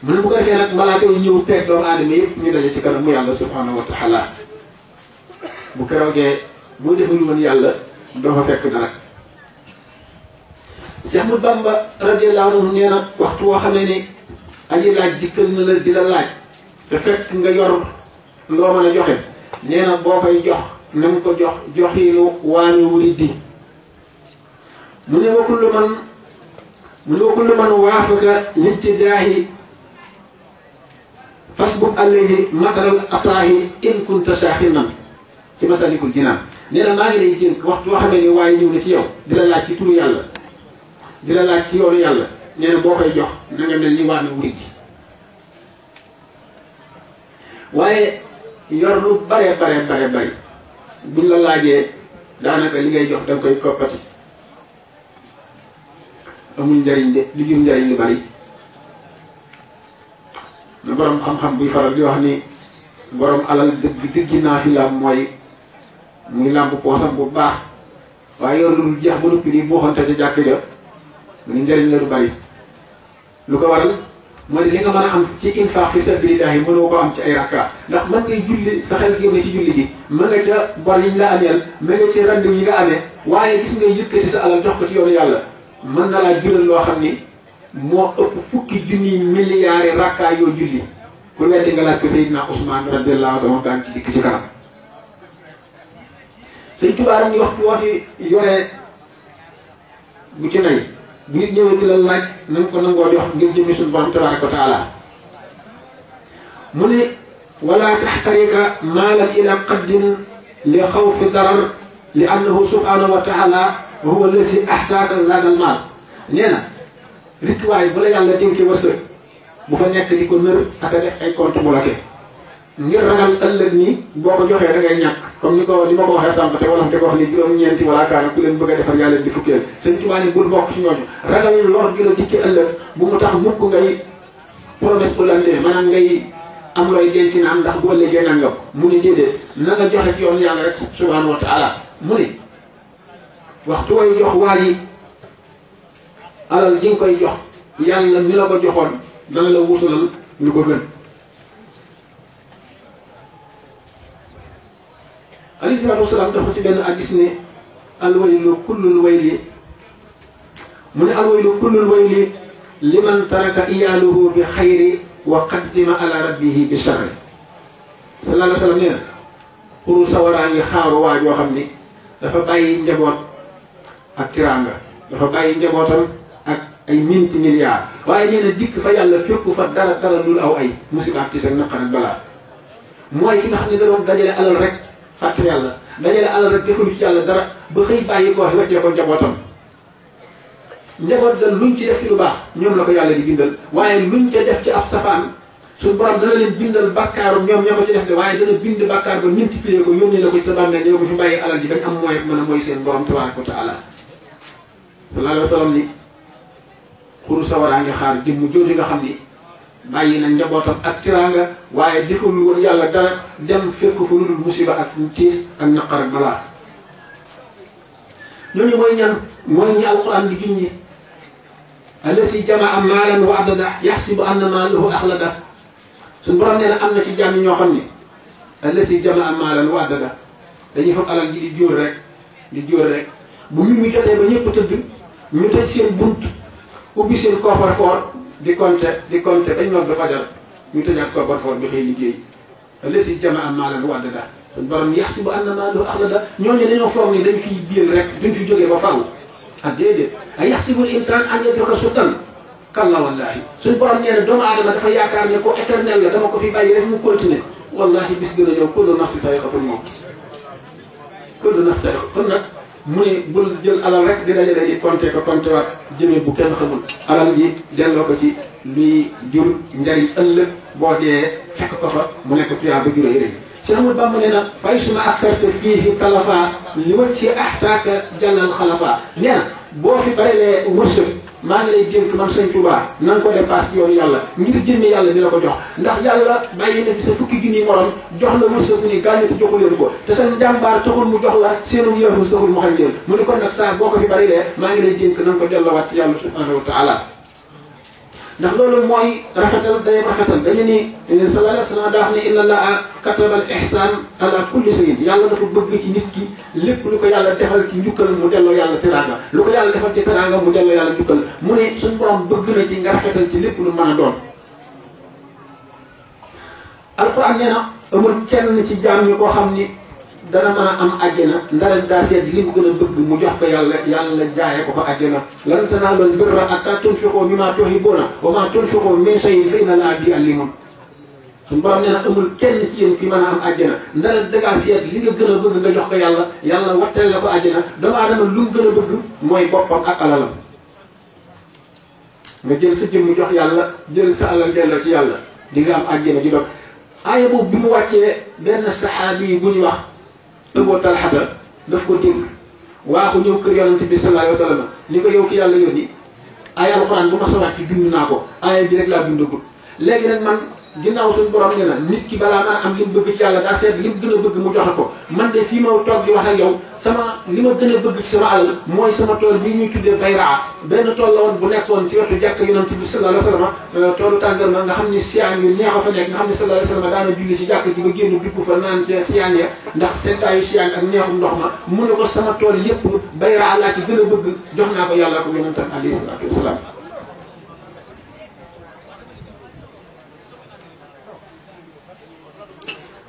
mu ne bu ko defee nag malaaka yi ñëw peeg doomu aadama yëpp ñu daje ci kanam mu yàlla subhanahu wa taala bu keroogee boo deful woon yàlla doo fa fekk dara Cheikh Ahmadou Bamba radiyallahu anhu nee na waxtu woo xam ne ni aji laaj dikkal na la di la laaj te fekk nga yor loo mën a joxe nee na boo koy jox na nga ko jox joxiinu waani wuri di mu ne wa kullu man waafaka littidaahi fasbuk alayhi mataral ataahi in kunta saaxinan ci masalikul jinaan nee na maa ngi lay dénk waxtu woo xam ne ni waaye ñëw na ci yow di la laaj ci turu yàlla di la laaj ci yoonu yàlla nee na boo koy jox na nga mel ni waame wurit ji waaye yor lu bare buñ la laajee daanaka li ngay jox danga koy koppati amul njariñ de lu jur njariñ lu bari na borom xam-xam buy faral di wax ni borom alal dëggi naa fi la mooy muy làmb poosam bu baax waaye yor lu dul jeex ba noppi di booxante ca jàkk ja mu ni njariñ la du bari lu ko waral moo di li nga mën a am ci infaq fi sabilillahi mënoo ko am ci ay rakka ndax mën ngay julli sa xel génne ci julli gi mën nga ca bor yiñ la ameel mën nga ci randiw yi nga amee waaye gis nga yëkkati sa alal jox ko ci yoonu yàlla mën na laa jural loo xam ni moo ëpp fukki junniy milliards rakka yoo julli ku weddi nga laaj ko Seydina Ousmane radiyallahu anhu daan ci dikk ci kanam Sëñ Tuubaa ni waxtu woo fi yoree bu ci nay bu nit ñëwee di la laaj na nga ko nangoo jox ngir jëmmi suñu borom tabaaraka wa taala mu ne wala taxtarika maalan ila qaddin li xawfi darar li annahu subhanahu wa taala huwa lasi ahtaaka zaagal maal nee na rikkiwaay bu la yàlla dénkee wërsëg bu fa nekk di ko nër ak a def ay compte bloqué ngir ragal ëllëg ni boo ko joxee da ngay ñàkk comme ni ma ko waxee sànq te wala te ko wax ni juróom-ñeenti wala kaana ku leen bëgg a defar yàlla di fukkeel Sëñ Tuubaa ni bul bokk ci ñooñu ragal lor ju la dikki ëllëg bu mu tax mukk ngay promesse au lendemain maanaam ngay am looy denc na am ndax bu ëllëgee nangam mu ni déedéet na nga joxe ci yoon yàlla rek subhanahu wa taala mu ni waxtu way jox waa ji alal ji nga koy jox yàlla mi la ko joxoon dana la wutalal lu ko gën alayhi salaatu wasalaam dafa ci benn hadiis ne alwaylu kullul wayli mu ne alwaylu kullul wayli liman taraka iyaaluhu bi xayri wa qaddima ala rabbihi bi sharri sallallahu alayhi wa sallam nee na xuru sawaraa ngi xaaru waa joo xam ni dafa bàyyi njaboot ak tiraanga dafa bàyyi njabootam ak ay minti milliards waaye nee na dikk fa yàlla fekku fa dara lul aw ay musiba ak tiis ak naqar ak balaa mooy ki nga xam ne da doon dajale alal rek fàtte yàlla dajale alal rek defalu ci yàlla dara ba xëy bàyyi ko wax wàccee ko njabootam njaboot ga luñ ci def ci lu baax ñoom la ko yàlla di bindal waaye luñ ca def ci ab safaan suñu borom dana leen bindal bàkkaaru ñoom ñoo ko ci def de waaye dana bind bàkkaar ba multiplier ko yónnee la ko ci sa bàmmeel yow mi fi bàyyi alal ji bañ am mooy mën a mooy seen borom tabaraka wa taala sallallahu alayhi wa sallam ni xuru sawaraa ngi xaar jëmm jooju nga xam ni bàyyi na njabootam ak tiraanga waaye deful woon yàlla dara dem fekk fu lu dul musiba ak tiis ak naqar ak balaa ñooñu mooy ñan mooy ñi alquran di junñi allasi jamaa maalan wa adada yaxsibu anna maalahu axlada suñu borom nee na am na ci jàmm ñoo xam ni allasi jamaa maalan wa adada dañuy fab alal ji di jóor rek di jóor rek bu mbir mi jotee ba ñëpp tëdd ñu tëj seen bunt ubbi seen coffre-fort di compter bañ noot ba fajar ñu tëjaat coffre-fort bi xëy liggéey allasi jamaa maalan wa adada suñu borom yaxsibu anna maalahu axlada ñooñu dañoo foog ni dañ fiy biir rek duñ fi jógee ba faaw ah déedéet ay yaxsibul insaan an yatruka sudan kalla wallahi suñu borom nee na doomu aadama dafa yaakaar ne ko éternel la dama ko fi bàyyi rek mu continuer wallahi bis gën a ñëw kullu nafsi sayiqatul mawt kullu nafsi sayiqa kon nag mu ne bul jël alal rek di dajale di compter ko compter waat jëmee bu kenn xamul alal ji delloo ko ci luy jur njariñ ëllëg boo dee fekk ko fa mu nekk tuyaa ba juróoy rëy si amul bàmb nee na fay suma aksarte fii talafa li wat si ahtaaka jàllal xalafa nee na boo fi barelee wërsëg maa ngi lay dénk man sëñ Tuubaa na nga ko dépasse ci yoonu yàlla ngir jëmme yàlla di la ko jox ndax yàlla bàyyi na fi sa fukki junni morom jox la wërsëg bu ni gàññe te joxu leen ko te sa njàmbaar taxul mu jox la seenu yëfu taxul mu xañ leen mu ni kon nag saa boo ko fi barelee maa ngi lay dénk na nga ko delloowaat ci yàlla subhanahu wa taala ndax loolu mooy rafetal day rafetal dañu ni sallallahu alayhi wa sallam daa wax ne inna allaha kataba al ihsan ala kulli shay'in yàlla dafa bëgg ci nit ki lépp lu ko yàlla defal ci njukkal mu delloo yàlla teraanga lu ko yàlla defal ci teraanga mu delloo yàlla njukkal mu ne suñu borom bëgg na ci nga rafetal ci lépp lu mën a doon alquran nee na amul kenn ci jaam ñi koo xam ni dana mën a am àjjana ndara daa seet li mu gën a bëgg mu jox ko yàlla yàlla jaayee ko ko àjjana lan tanaalul birra hattaa tunfiqu mimmaa tuhibbuuna wa maa tunfiqu min shay'in fa inna llaaha bihi aliimun suñu borom nee na amul kenn ci yéen ki mën a am àjjana ndara dangaa seet li nga gën a bëgg nga jox ko yàlla yàlla watteel la ko àjjana doomu aadama lu mu gën a bëgg mooy boppam ak alalam nga jël sa jëmm jox yàlla jël sa alal delloo ci yàlla di nga am àjjana ji dog aaya boobu bi mu wàccee benn saxaabi yi bu ñu wax Abu Talhata daf ko dégg waa ko ñëw kër yonante bi sallallahu alayhi wa sallam ni ko yow ki yàlla yónni aaya alxuraan bu ma sa wàcc bind naa ko aaya bi rek laa bindagul léegi nag man ginnaaw suñu borom ne na nit ki balaa maa am li mu bëgg ci yàlla daa seet li mu gën a bëgg mu joxe ko man de fii ma toog di wax ak yow sama li ma gën a bëgg ci sama alal mooy sama tool bii ñuy tuddee bayraa benn tool la woon bu nekkoon ci wetu jàkk yonante bi sallallahu alayhi wa sallam toolu tàndarma nga xam ni siyaan yu neex a fa nekk nga xam ne sallallahu alayhi wa sallam daana julli ci jàkk ji ba génn jukku fa naan ca siyaan ya ndax seddaayu siyaan ak neexum ndox ma mu ne ko sama tool yépp bayraa laa ci gën a bëgg jox naa ko yàlla ko yonantam alayhi salaatu wasalaam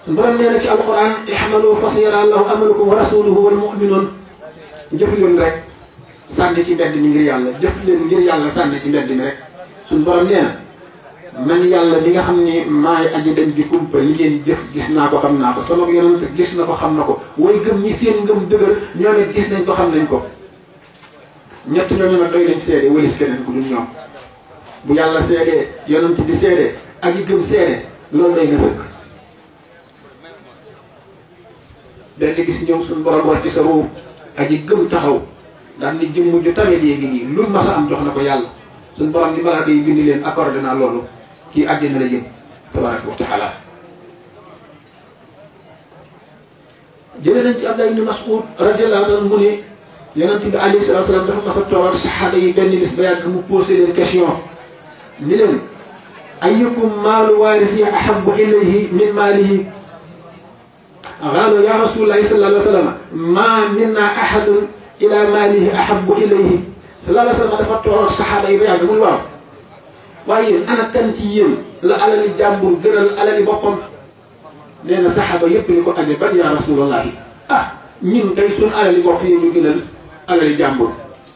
borom nee na ci alquran ihmalu fa sayara allahu amalakum wa rasuluhu wal mu'minun jëf leen rek sànni ci mbedd mi ngir yàlla jëf leen ngir yàlla sànni ci mbedd mi rek suñu borom nee na man yàlla bi nga xam ni maay aji dem ji kumpa li ngeen jëf gis naa ko xam naa ko sama yonent gis na ko xam na ko way gëm ñi seen ngëm dëgër ñoom it gis nañ ko xam nañ ko ñett ñooñu nag doy nañ seede walis keneen ku dul ñoom bu yàlla seedee yonent bi seede aji gëm seede loolu day na sëkk benn gis ñëw suñu borom war ci sa ruub aji gëm taxaw daan ni jëmm ju tawee léegi nii lu mas a am jox na ko yàlla suñu borom ni malaaka yi bind leen accordé naa loolu kii àjjana la jëm tabaraka wa taala jëlee nañ ci Abdullah ibn Mas'ud radiyallahu anhu mu ne yonent bi alayhi salaatu salaam dafa mas a toog ak saxaaba yi benn bis ba yàgg mu posé leen question ni leen ayyukum maalu waarisi ahabbu ilayhi min maalihi qaalu yaa rasuulallahi sallallahu alayhi wa sallam maa minna ahadun ila maalihi ahabbu ilayhi sallallahu alayhi wa sallam dafa toog saxaaba yi ba yàgg mu ne waaw waaye yéen ana kan ci yéen la alali jàmbur gënal alali boppam nee na saxaaba yëpp ni ko aje ban yaa rasuulallahi ah ñun kay suñu alali bopp yi ñu gënal alali jàmbur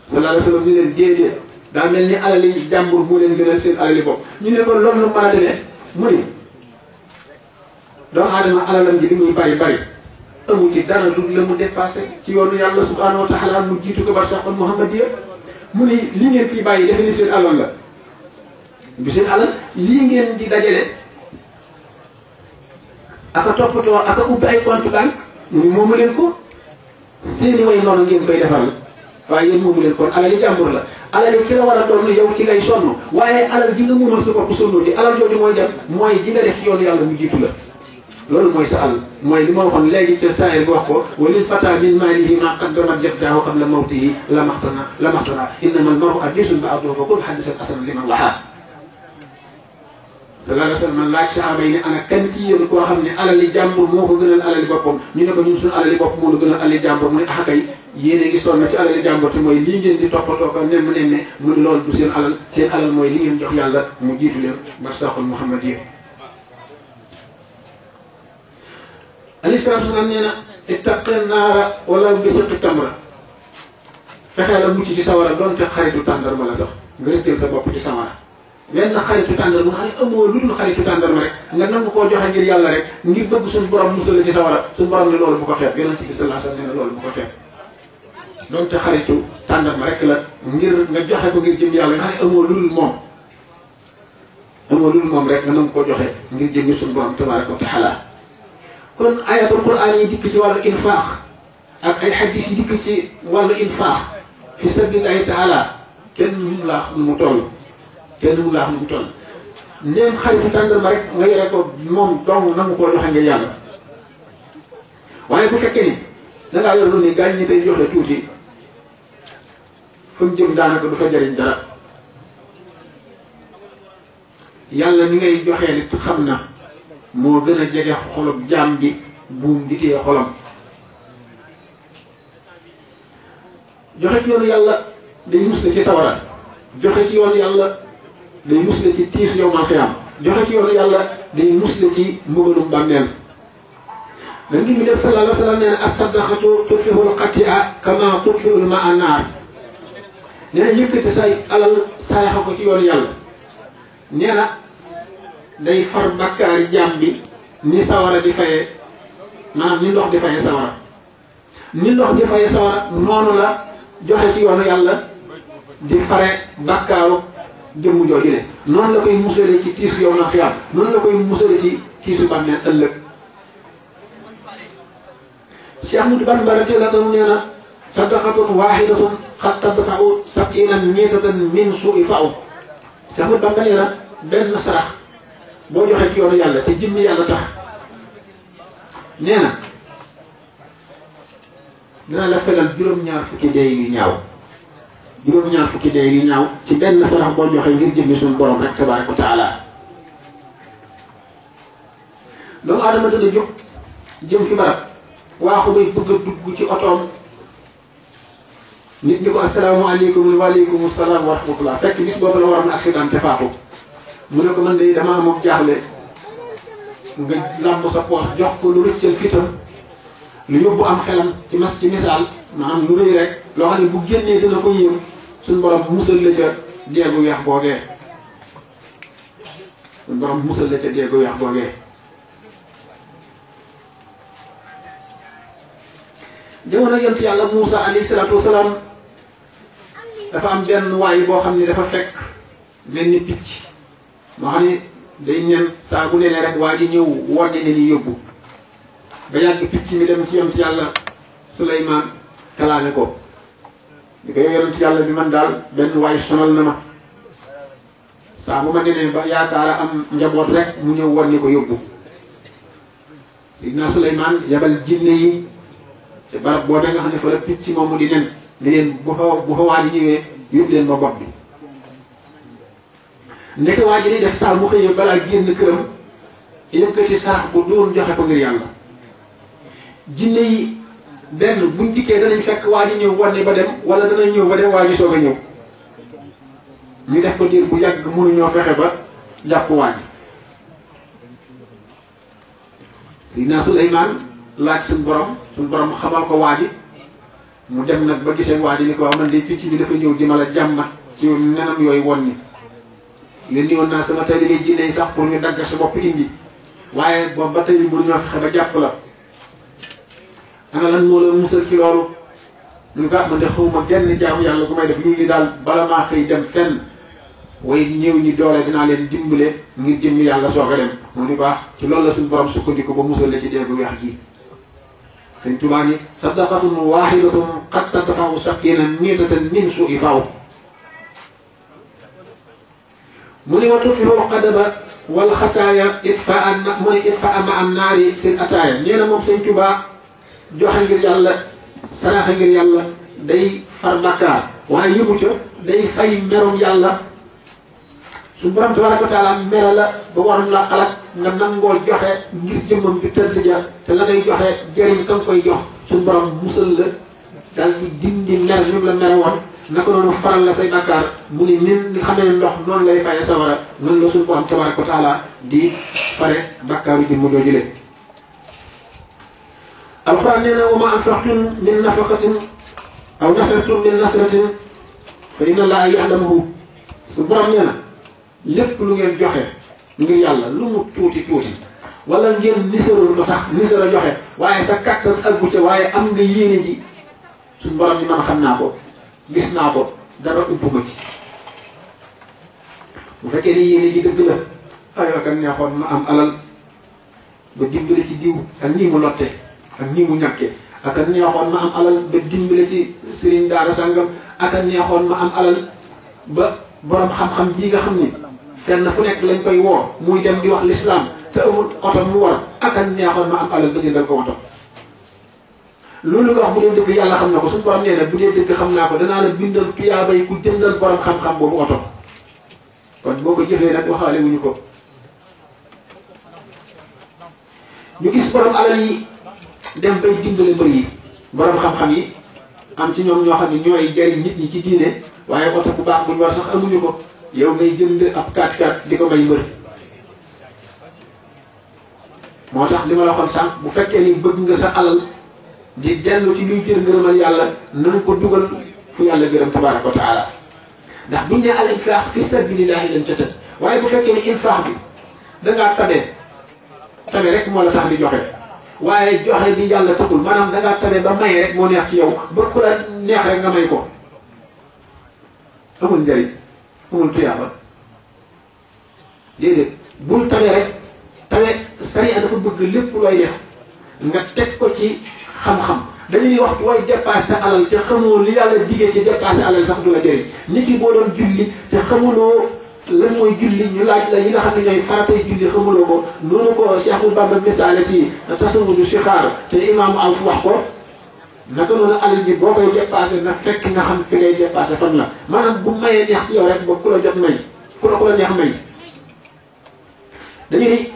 sallallahu alayhi wa sallam ni leen déedéet daa mel ni alali jàmbur mu leen gënal seen alali bopp ñu ne ko loolu lu mën a demee mu ni doomu aadama alalam ji li muy bari bari amu ci dara du la mu dépassé ci yoonu yàlla subhanahu wa taala mu jiitu ko barsaxul muhammadiya mu ni lii ngeen fii bàyyi defe ni seen alal la bi seen alal lii ngeen di dajale aka toppatoo aka ubbi ay compte banque mu ni moomu leen ko seeni way noonu ngeen koy defaral waaye yéen moomu leen kon alali jàmbur la alal yi ki la war a toll yow ci ngay sonn waaye alal ji nga moomal sa bopp sonnoo di alal jooju mooy dem mooy ji nga def ci yoonu yàlla mu jiitu la loolu mooy sa alal mooy li ma waxoon léegi ca saayir bi wax ko walil fata min maalihi ma qaddamat jaddahu qabla mawtihi la maxtana innama al maru hadisun ba'duhu fa kun hadisan hasanan liman waxaa sallallahu alayhi wa sallam laaj sahaaba yi ne ana kan ci yéen koo xam ne alali jàmbur moo ko gënal alali boppam ñu ne ko ñun suñu alali bopp moo la gënal alali jàmbur mu ne ah kay yéene ngi sonn ci alali jàmbur te mooy lii ngeen di toppatoo ko nemm nemme mu ne loolu du seen alal mooy li ngeen jox yàlla mu jiitu leen barsaqul muhammad yi alayhi salaatu salaam nee na ittaqi naara wala bi siqi tamra fexee la mucc ci sawara doonte xaritu tàndarma la sax nga rëccal sa bopp ci sawara benn xaritu tàndarma nga xam ne amoo lu dul xaritu tàndarma rek nga nangu koo joxe ngir yàlla rek ngir bëgg suñu borom musal la ci sawara suñu borom ne loolu bu ko xeeb yonent bi sallallahu alayhi wasallam nee na loolu bu ko xeeb doonte xaritu tàndarma rek la ngir nga joxe ko ngir jëm yàlla nga xam ne amoo lu dul moom rek nga nangu koo joxe ngir jëm suñu borom tabaaraka wa taala kon ayatul quran yi dikk ci wàllu infaax ak ay xadis yi dikk ci wàllu infaax fi sabilillahi taala kenn mu laa xam nu mu toll ndéem xaritu tàndarma rek nga yore ko moom dong nangu koo joxe ngir yàlla waaye bu fekkee ni dangaa yor lu ni gaañ ñi tey joxe tuuti fa mu jëm daanaka du fa jariñ dara yàlla ni ngay joxee nit xam na moo gën a jege xolob jaam bi buum di téye xolam joxe ci yoonu yàlla day musle ci sawara joxe ci yoonu yàlla day musle ci tiisu yawmal xiyaam joxe ci yoonu yàlla day musle ci mbugalum bàmmeel da ngi mi def sallallahu alayhi wa sallam nee na as-sadaqatu tudfihul xati'a kama tudfihul ma'a naar nee na yëkkati say alal saayaxa ko ci yoonu yàlla nee na day far bàkkaari jaam bi ni sawara di fayee maanaam ni ndox di fayee sawara noonu la joxe ci yoonu yàlla di fare bàkkaaru jëmm jooju ne noonu la koy musale ci tiisu yow na xiyaam noonu la koy musale ci tiisu bàmmeel ëllëg Cheikh Ahmadou Bamba radiyallahu anhu nee na sadaqatun waahidatun qad tadfa'u sab'iina mi'atan min suu'i fa'u Cheikh Ahmadou Bamba nee na benn sarax boo joxe ci yoonu yàlla te jëmmi yàlla tax nee na dina la fegal juróom-ñaar fukki dee yu ñaaw ci benn sarax boo joxe ngir jëmmi suñu borom rek tabaaraka wa taala doomu aadama dana jóg jëm fi barab waaxu bay bëgg a dugg ci otoom nit ñi ko asalaamaaleykum waaleykum salaam wa rahmatullah fekk bis boobu la waroon accident te faatu mu ne ko man de damaa moom jaaxle nga làmb sa poos jox ko lu rëccal fitam lu yóbbu am xelam ci misaal maanaam lu rëy rek loo xam ne bu génnee dina ko yéem suñ borom musal la ca deegu weex boogee jamono yonent yàlla Muusa alayhi salaatu wasalaam dafa am benn waay boo xam ne dafa fekk benn picc moo xam ne day nen saa bu nenee rek waa ji ñëw wonne ne ni yóbbu ba yàgg picc mi dem ci yonent yàlla Suleymaan kalaame ko di ko yow yonent yàlla bi man daal benn waay sonal na ma saa bu ma nenee ba yaakaar am njaboot rek mu ñëw wonne ko yóbbu Sidna Suleymaan yabal jinne yi ci barab boobee nga xam ne fa la picc moomu di nen ne leen bu fa waa ji ñëwee yóbbu leen ma bopp bi ndeke waa ji day def saa mu xëyee balaa génn këram yëkkati sarax bu doon joxe ko ngir yàlla jinne yi benn buñ dikkee danañ fekk waa ji ñëw wanne ba dem wala danañ ñëw ba dem waa ji soog a ñëw ñu def ko diir bu yàgg mënuñoo fexe ba jàpp waa ji Sidna Suleymaan laaj suñ borom xamal ko waa ji mu dem nag ba gisee waa ji ni ko waaw man de picc bi dafa ñëw di ma la jàmmat ci nenam yooyu won ni leen ni woon naa sama taalibe jinne yi sax pour ñu dagg sa bopp indi waaye boobu ba tey mënuñoo fexe ba jàpp la ana lan moo la musal ci loolu lu nga man de xawma genn jaamu yàlla gu may def lu li daal bala maa xëy dem fenn way ñëw ñi doole dinaa leen dimbale ngir jëmmi yàlla soog a dem mu ni baax ci loolu la suñu borom sukkandiku ba musal la ci dee gu weex gi sëñ Tuubaa ni sadaqatun waahidatun qad tadfa'u sakinan miitatan min suu'i faw mu ni wa tutfi'u qadaba wal xataaya itfaa mu ni itfaa ma an naari seen ataaya nee na moom sëñ Tuubaa joxe ngir yàlla saraaxa ngir yàlla day far bàkkaar waaye yëmu ca day fay merum yàlla su borom tabaraka wa taala mera la ba waroon la alak nga nangoo joxe ngir jëmmam bi tëdd ja te la ngay joxe jëriñ ka nga koy jox suñu borom musal la daal di dindi mer ñu la mere woon naka noonu faral la say bàkkaar mu ni nin xamee ndox noonu lay faye sawara noonu la suñu borom tabaraka wa taala di fare bàkkaaru jëmm doo jëlee alquran nee na wa ma anfaqtum min nafaqatin aw nasartum min nasratin fa inna allaha ya'lamuhu su borom nee na lépp lu ngeen joxe ngir yàlla lu mu tuuti tuuti wala ngeen nisarul ko sax nisara joxe waaye sa kàttan aggu ca waaye am nga yéene ji suñ borom ni man xam naa ko gis naa ko dara upp ko ci bu fekkee ni yéene ji dëgg la aywa kan neexoon ma am alal ba dimbale ci diw ak nii mu lotte ak nii mu ñàkkee ak a neexoon ma am alal ba dimbale ci sëriñ daara sàngam ak a neexoon ma am alal ba borom xam-xam bii nga xam ni fenn fu nekk lañ koy woo muy dem di wax l'islam te amul oto mu war ak a neexoon ma am alal ba jëndal ko oto loolu nga wax bu dee dëgg yàlla xam na ko suñu borom nee na bu dee dëgg xam naa ko danaa la bindal tuyaabay ku jëndal borom xam-xam boobu oto kon boo ko jëfee nag waxaale wuñu ko ñu gis borom alal yi dem bay dimbale mbër yi borom xam-xam yi am ci ñoom ñoo xam ne ñooy jariñ nit ñi ci diine waaye oto bu baax buñ war sax amuñu ko yow ngay jënd ab 4x4 di ko may mbër moo tax li ma la waxoon sànq bu fekkee ni bëgg nga sa alal di dellu ci luy jër ngërëmal yàlla nanu ko dugal fu yàlla gërëm tabaraka wa taala ndax buñ ne al infaax fi sabilillahi lañ ca tëdd waaye bu fekkee ni infaax bi dangaa tabe rek moo la tax di joxe waaye joxe bi yàlla taxul maanaam dangaa tabe ba maye rek moo neex ci yow ba ku la neex rek nga may ko amul njëriñ amul tuyaaba déedéet bul tabe rek tabe sariya dafa bëgg lépp looy def nga teg ko ci xam-xam dañuy wax booy dépassé sa alal te xamoo li yàlla diggee ci dépassé alal sax du la jëriñ nit ki boo doon julli te xamuloo lan mooy julli ñu laaj la yi nga xam ne ñooy faratay julli xamuloo ko noonu ko Cheikhul Bamba misaale ci tasawudu sixaar te imaamu Alf wax ko naka noonu alal ji boo koy dépassé na fekk nga xam fi ngay dépassé fan la maanaam bu mayee neex ci yow rek ba ku la jot may ku la neex may dañu ni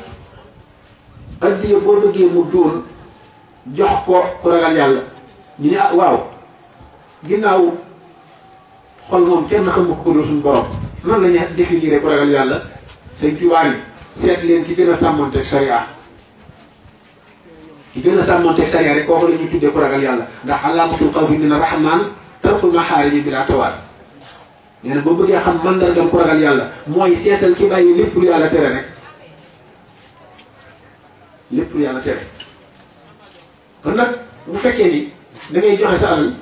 addiya boo bëggee mu doon jox ko ku ragal yàlla ñu ne ah waaw ginnaaw xol moom kenn xamu ko dul suñu borom nan la ñuy définir ku ragal yàlla say tubaab yi seet leen ki gën a sàmmonteeg sariya ki gën a sàmmonteeg sariya rek kooku la ñuy tuddee ku ragal yàlla ndax alaamatul xawfi min arrahman tarkul maxaarimi bila tawaal nee na boo bëggee xam mandargam ku ragal yàlla mooy seetal ki bàyyi lépp lu yàlla tere rek lépp lu yàlla tere kon nag bu fekkee ni da ngay joxe sa alal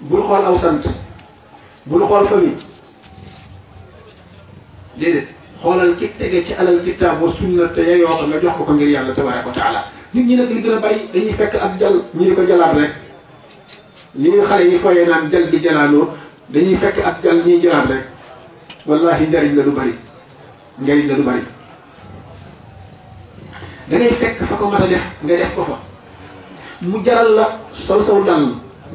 bul xool aw sant bul xool famille déedéet xoolal ki tege ci alal kitaab wa sunna te yeyoo ko nga jox ko ngir yàlla tabaraka wa taala nit ñi nag li gën a bari dañuy fekk ab jal ñi di ko jalaat rek li xale yi fooyee naan jal bi jalaanoo dañuy fekk ab jal ñuy jalaat rek wallahi njariñ la du bari njariñ la du bari da ngay fekk fa ko mat a def nga def ko fa mu jaral la sol saw dal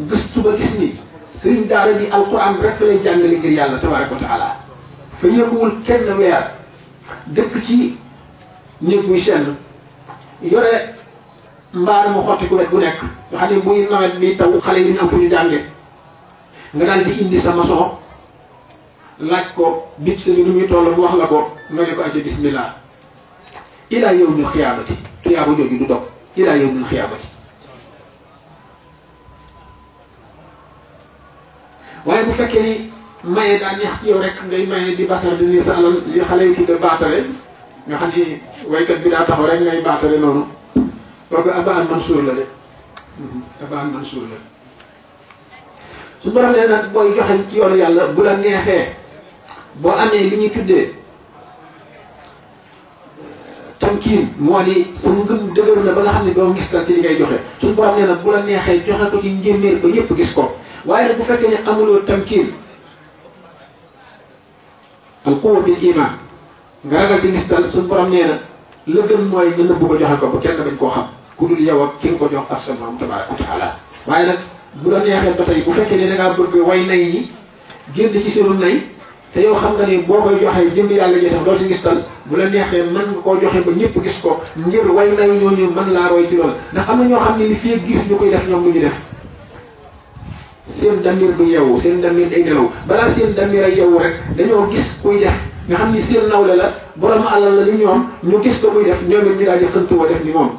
gëstu ba gis ni sëriñ daara bi alquran rek lay jàngale ngir yàlla tabaraka wa taala fa yënguwul kenn weer dëkk ci néeg muy senn yore mbaar mu xotti ku wet bu nekk nga xam ne muy nawet bi taw xale yi ñu am fu ñu jànge nga daal di indi sa maçon laaj ko bit sa ni lu muy toll mu wax la ko nga ne ko acca bismillah ilaa yawmil xiyaamati tuyaaba jooju du dog ilaa yawmil xiyaamati waaye bu fekkee ni maye daa neex ci yow rek ngay maye di basar di ni sa alal li xale yi tudde baatare nga xam ni waykat bi daa taxaw rek ngay baatare noonu kooku abaan mansuur la de abaan mansuur la su borom nee nag booy joxe ci yoonu yàlla bu la neexee boo amee li ñuy tuddee tamkiin moo di sa ngëm dëgëru na ba nga xam ne doo gis tal ci li ngay joxe suñu borom nee nag bu la neexee joxe ko ci njéeméer ba yépp gis ko waaye nag bu fekkee ne amuloo tamkiin al quwwa bil iman nga ragal ci gis tal suñu borom nee na la gën mooy nga nëbbu ko joxe ko ba kenn bañ koo xam ku dul yow ak ki nga ko jox ak sa borom tabaraka wa taala waaye nag bu la neexee ba tey bu fekkee ne da ngaa bëgg way nay yi génn ci seenu nay te yow xam nga ni boo koy joxee jëm yàlla ji sax doo si gis tal bu la neexee mën nga koo joxe ba ñëpp gis ko ngir way nay ñooñu mën laa roy ci loolu ndax am na ñoo xam ne li fii gis ñu koy def ñoom lu ñu def seen damir du yeewu seen damir day nelaw balaa seen damir a yeewu rek dañoo gis kuy def nga xam ni seen nawle la borom alal la li ñoom ñu gis ko muy def ñoom it ñu daal di xëntuwoo def ni moom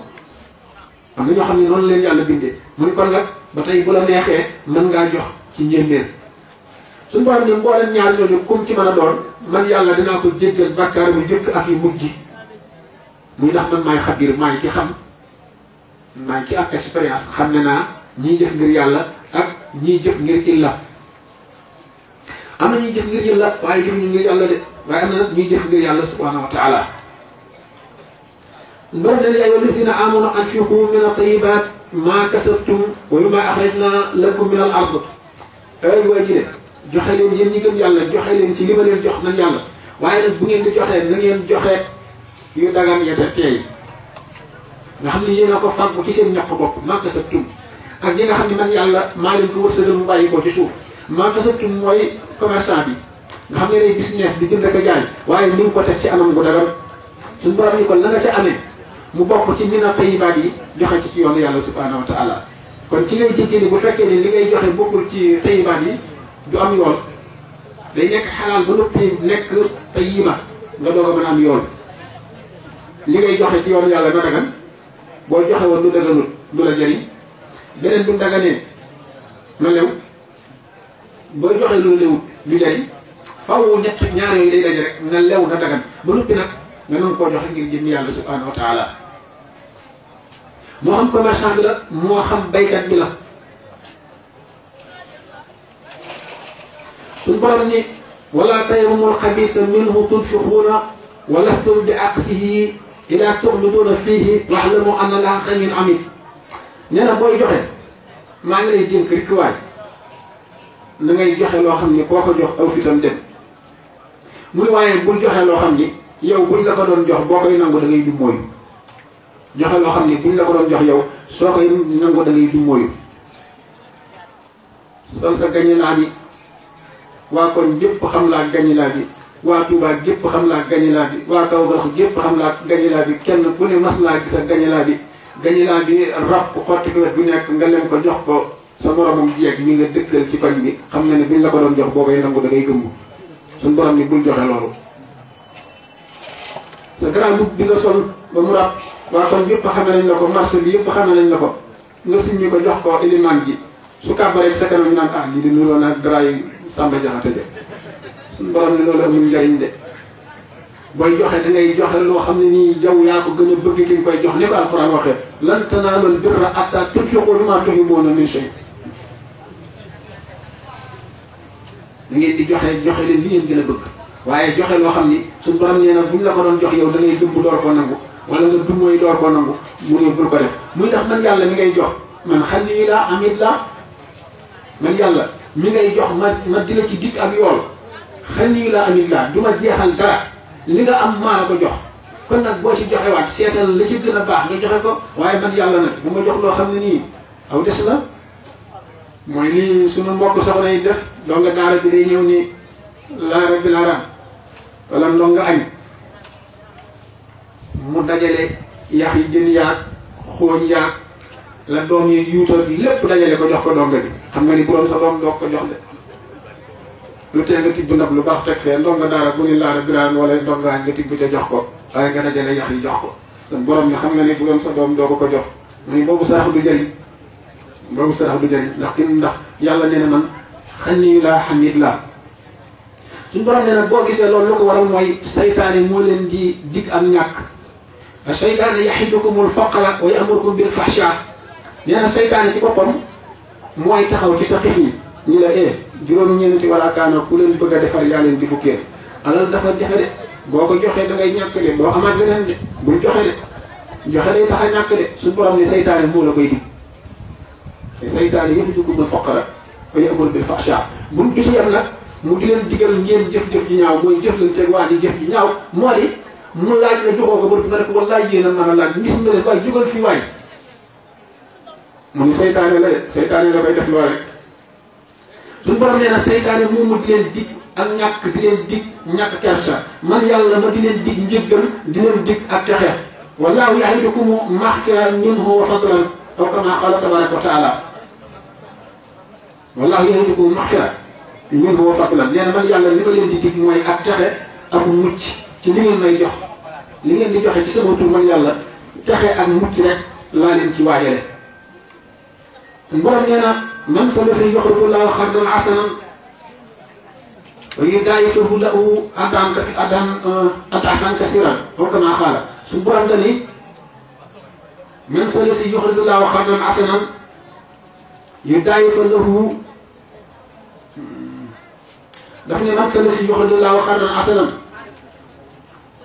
am na ñoo xam ne noonu leen yàlla bindee mu ni kon nag ba tey bu la neexee mën ngaa jox ci njéeméer suñu borom ni mboolem ñaar ñooñu kum ci mën a doon man yàlla dinaa ko jéggal bàkkaar bu jëkk ak yu mujj muy ndax man maay xabir maay ki xam maay ki am expérience xam ne naa ñiy jëf ngir yàlla ak ñiy jëf ngir illa am na ñuy jëf ngir illa waaye jëfuñu ngir yàlla de waaye am na nag ñuy jëf ngir yàlla subhanahu wa taala borom ne yaa ayyuha llazina amanu anfiqu min at-tayyibat ma kasabtum wa mimma akhrajna lakum min al-ard ay waa ji de joxe leen yéen ñi gëm yàlla joxe leen ci li ma leen jox man yàlla waaye nag bu ngeen di joxee na ngeen joxe yu dagan yete teey nga xam ne yéen a ko fàggu ci seen ñaq bopp ma kasabtum ak yi nga xam ne man yàlla maa leen ko wërsëgal mu bàyyi ko ci suuf ma kasabtum mooy commerçant bi nga xam ne day business di jënd ak jaay waaye ni nga ko teg ci anam gu dagan suñu borom ni kon la nga ca amee mu bokk ci mina tayyibaat yi joxe ci yoonu yàlla subhanahu wa taala kon ci ngay déggee ni bu fekkee ni li ngay joxe bokkul ci tayyibaat yi du am yoon day nekk xalaal ba noppi nekk tayyiba nga doog a mën a am yoon li ngay joxe ci yoonu yàlla na dagan boo joxe woon lu daganul du la jëriñ beneen bu daganee na lew boo joxe lu lewut du jëriñ faw ñett ñaar yooyu day daje rek na lew na dagan ba noppi nag nga mën koo joxe ngir jëm yàlla subhanahu wa taala moo xam commerçant bi la moo xam baykat bi la suñu borom ni wala tayammamul xabisa minhu tunfiquuna wa lastum bi aqsihi ila tuxmiduuna fiihi waxlamu anna laaha ganiyyun hamiid nee na booy joxe maa ngi lay dénk rek waay na ngay joxe loo xam ni koo ko jox aw fitam dem mu ne waaye bul joxe loo xam ni yow buñ la ko doon jox boo koy nangu da ngay du mooyu joxe loo xam ni buñ la ko doon jox yow soo koy nangu da ngay du mooyu sol sa gañilaa bi waa kon gépp xam laa gañilaa bi waa Touba gépp xam laa gañilaa bi waa Kaolack gépp xam laa gañilaa bi kenn ku ne mas laa gis a gañilaa bi rab xotti ko wet bu nekk nga leen ko jox ko sa moromam jeeg ñi nga dëkkal ci koñ bi xam na ne buñ la ko doon jox boo koy nangu da ngay gëmb suñ borom ni bul joxe loolu sa grand boub bi nga sol ba mu rab waa kon yëpp xame nañ la ko marché bi yëpp xame nañ la ko nga simmi ko jox ko ilimaan ji su kàbbaree sa kanam ñu naan ah lii di nuroo naag dara yi Samba Jaxate de suñu borom ni loolu amul njariñ de booy joxe da ngay joxe loo xam ne nii yow yaa ko gën a bëgg ki nga koy jox ni ko alquran waxee lan tanaalul birra hattaa tunfiqu mimmaa tuhibbuuna min shay da ngeen di joxe leen li ngeen gën a bëgg waaye joxe loo xam ni suñu borom nee na buñ la ko doon jox yow da ngay gëm door koo nangu wala nga dumooy door koo nangu mu ne bul ko def muy tax man yàlla mi ngay jox man xalii laa amit laa man yàlla mi ngay jox ma di la ci dikk ak yool xalii laa amit laa du ma jeexal dara li nga am maa la ko jox kon nag boo ci joxewaat seetal la ci gën a baax nga joxe ko waaye man yàlla nag bu ma jox loo xam ne nii aw des la mooy lii sunu mbokk soxna yi def donga daara bi day ñëw ni laara bi laaraan wala ndonga añ mu dajale yax yi jën yaag xooñ yaag la doom yi yuutal lépp dajale ko jox ko donga bi xam nga ni bu doon sa doom doo ko jox de lu tee nga tibb ndab lu baax teg fee ndonga daara bu ni laara bi laaraan wala ndonga añ nga tibb ca jox ko waaye nga dajale yax yi jox ko kon borom ni xam nga ni bu doon sa doom doo ko jox mu ni boobu sarax du jëriñ boobu sarax du jëriñ ndax yàlla nee na man xanii laa xamit laa suñu borom nee na boo gisee loolu lu ko waral mooy saytaane moo leen di dig am ñàkk saytaane yaxidukumul faqra wa yamurukum bil fahsha nee na saytaane ci boppam mooy taxaw ci sa xif yi ñu la juróom-ñeenti wala kaana ku leen bëgg a defar yaa leen di fukkee alal dafa jafe de boo ko joxee da ngay ñàkk de doo amaat leneen de bul joxe de joxe day tax a ñàkk de suñu borom ni saytaane moo la koy dig te saytaane yëpp jukkubul foqara fa ya'muru bil fahsha bu mu ci yem nag mu di leen digal ngeen jëf-jëf ji ñaaw mooy jëflanteeg waa ji jëf ji ñaaw moo di mu laaj la joxoo ko ba nga ne ko wallaay yéen a mën a laaj gis nga leen waaye jógal fii waay mu ni saytaane la de saytaane la koy def loole suñu borom nee na saytaane moomu di leen dig ak ñàkk di leen dig ñàkk kersa man yàlla ma di leen dig njëggal di leen dig ak texe wallaahu ya'idukum maghfiratan minhu wa fadlan aw kama qala tabaraka wa taala wallaahu ya'idukum maghfiratan minhu wa fadlan nee na man yàlla li ma leen di dig mooy ak texe ak mucc ci li ngeen may jox li ngeen di joxe ci sama tur man yàlla texe ak mucc rek laa leen ci waajale borom nee na man sallallahu yukhlifu llaahu qardan hasanan wa yudaa'ifuhu lahu ad'afan kasiiran aw kamaa qaala su borom dani man sallallahu yukhlifu llaahu qardan hasanan yudaa'ifu lahu daf ne man sallallahu yukhlifu llaahu qardan hasanan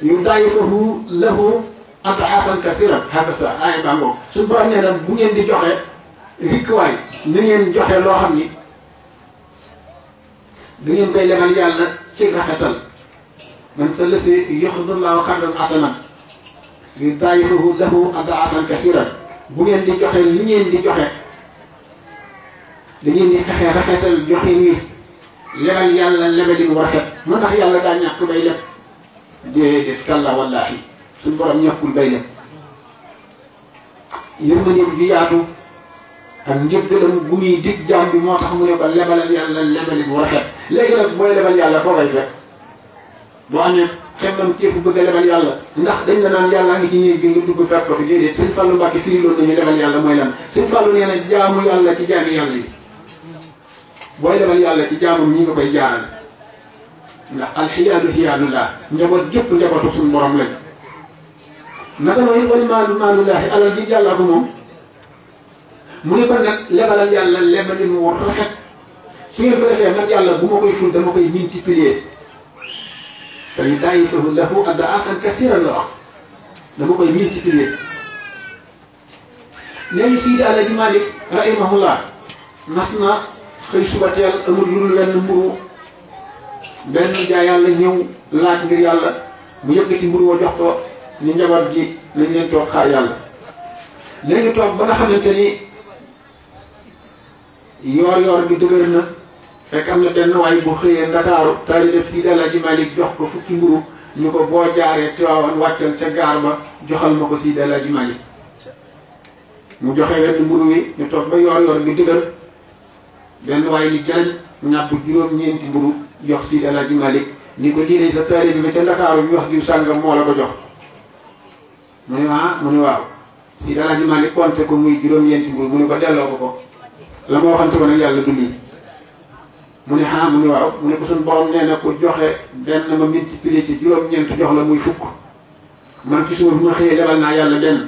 yudaa'ifuhu lahu ad'afan kasiiran hakaza ay bango su borom nee na bu ngeen di joxe rikkuwaay na ngeen joxe loo xam ni da ngeen koy lebal yàlla ci rafetal man sallallahu yukhlifu llaahu qardan hasanan yudaa'ifuhu lahu ad'afan kasiiran bu ngeen di joxe li ngeen di joxe da ngeen di fexe rafetal joxe wi lebal yàlla lebalin wu rafet moo tax yàlla daa ñàkk bay leb déedéet kalla wallaahi suñu borom ñàkkul bay leb yërmandeem ju yaatu ak njëggalam bu muy dig jaam bi moo tax mu ne ko lebalal yàlla lebali bu rafet léegi nag booy lebal yàlla foo koy fekk boo amee xemmam képp bëgg a lebal yàlla ndax dañ la naan yàllaa ngi ci néeg bi nga dugg fekk ko fi déedéet sëñ Fallou Mbacke firi loolu nañu lebal yàlla mooy lan sëñ Fallou nee na jaamu yàlla ci jaami yàlla yi booy lebal yàlla ci jaamam ñi nga koy jaaral ndax alxiyaadu xiyaadullah njaboot gépp njabootu suñu borom lañ naka noonu wal maalu maalullaahi alal ji yàlla ko moom mu ne kon nag lebalal yàlla lebalin mu war rafet su ngeen ko defee man yàlla bu ma koy ful dama koy multiplier te yudaa'ifuhu lahu ad'aafan kasiiran la wax dama koy multiplier. nee ñu Seydi Alaaji Maalik rahimahullah mas na xëy suba teel amul lu dul wenn mburu benn jaay yàlla ñëw laaj ngir yàlla mu yëkkati mburu wa jox ko ni njaboot gi nañ leen toog xaar yàlla. léegi toog ba nga xamante ni yoor bi dëgër na fekk am na benn waay bu xëyee Ndakaaru taali def Seydi Alaaji Maalik jox ko fukki mburu ñu ko boo jaaree Tiwaawan wàccal ca gaar ba joxal ma ko Seydi Alaaji Maalik mu joxe wenn mburu wi ñu toog ba yoor bi dëgër benn waay ni janañ ñàpp juróom-ñeenti mburu jox Seydi Alaaji Maalik ni ko lii sa taali bi ba ca Ndakaaru ñu wax diw sàngam moo la ko jox mu ne mu ne waaw Seydi Alaaji Maalik compté ko muy juróom-ñeenti mburu mu ne ko delloo ko la ma waxante ko nag yàlla du lii mu ne mu ne waaw mu ne ko suñu borom nee na ko joxe benn ma multiplier ci juróom-ñeent jox la muy fukk man ci suba bu ma xëyee lebal naa yàlla benn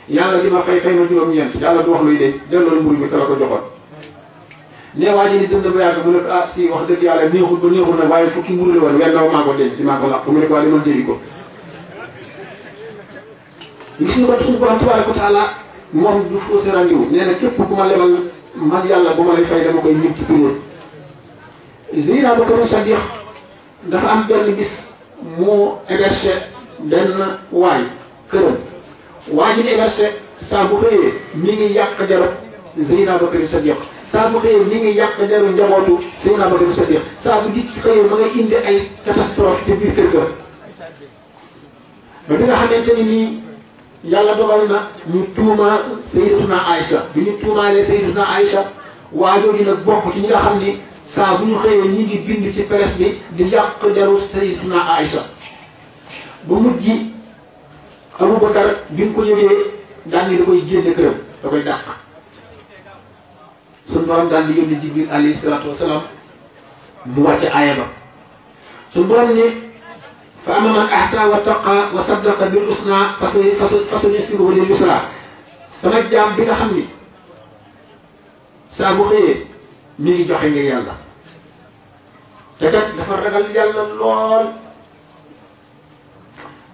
yàlla li ma fay ma juróom-ñeent yàlla du wax luy de delloo mburu bi ka la ko joxoon nee waa ji ni dënd ba yàgg mu ne ko si wax dëgg yàlla neexul ba neexul nag waaye fukki mburu la woon wenn maa ko denc maa ko làq mu ne ko waa demal jëli ko gis nga kon suñu borom tabaaraka wa taala moom du fausse rendez-vous nee na képp ku ma lebal man yàlla bu ma lay fay dama koy multiplier. Seydina Abubakar Sadiq dafa am benn bis mu hébergé benn waay këram waa ji di hébergé saa bu xëyee mi ngi yàq deru Seydina Abubakar Sadiq saa bu xëyee mi ngi yàq deru njabootu Seydina Abubakar Sadiq saa bu di xëyee ma ngay indi ay catastrophe ci biir kër ga ba bi nga xamante ni nii yàlla dogal na ñu tuuma Sayyidatuna Aïcha bi ñu tuumaalee Sayyidatuna Aïcha waajooju nag bokk ci ñi nga xam ni saa bu ñu xëyee ñi ngi bind ci presse bi di yàq deru Sayyidatuna Aïcha ba mujj Abubakar bi mu ko yëgee daan ni da koy génne këram da koy dàq suñu borom daal di yónni Jibril alayhi salaatu wasalaam mu wàcce aaya ba suñu borom ni fa amma man ahdaa wa taqaa wa saddaqa bil husnaa fasanuyassiruhu lil yusraa sama jaam bi nga xam ni saa bu xëyee mi ngi joxe ngir yàlla te kat dafa ragal yàlla lool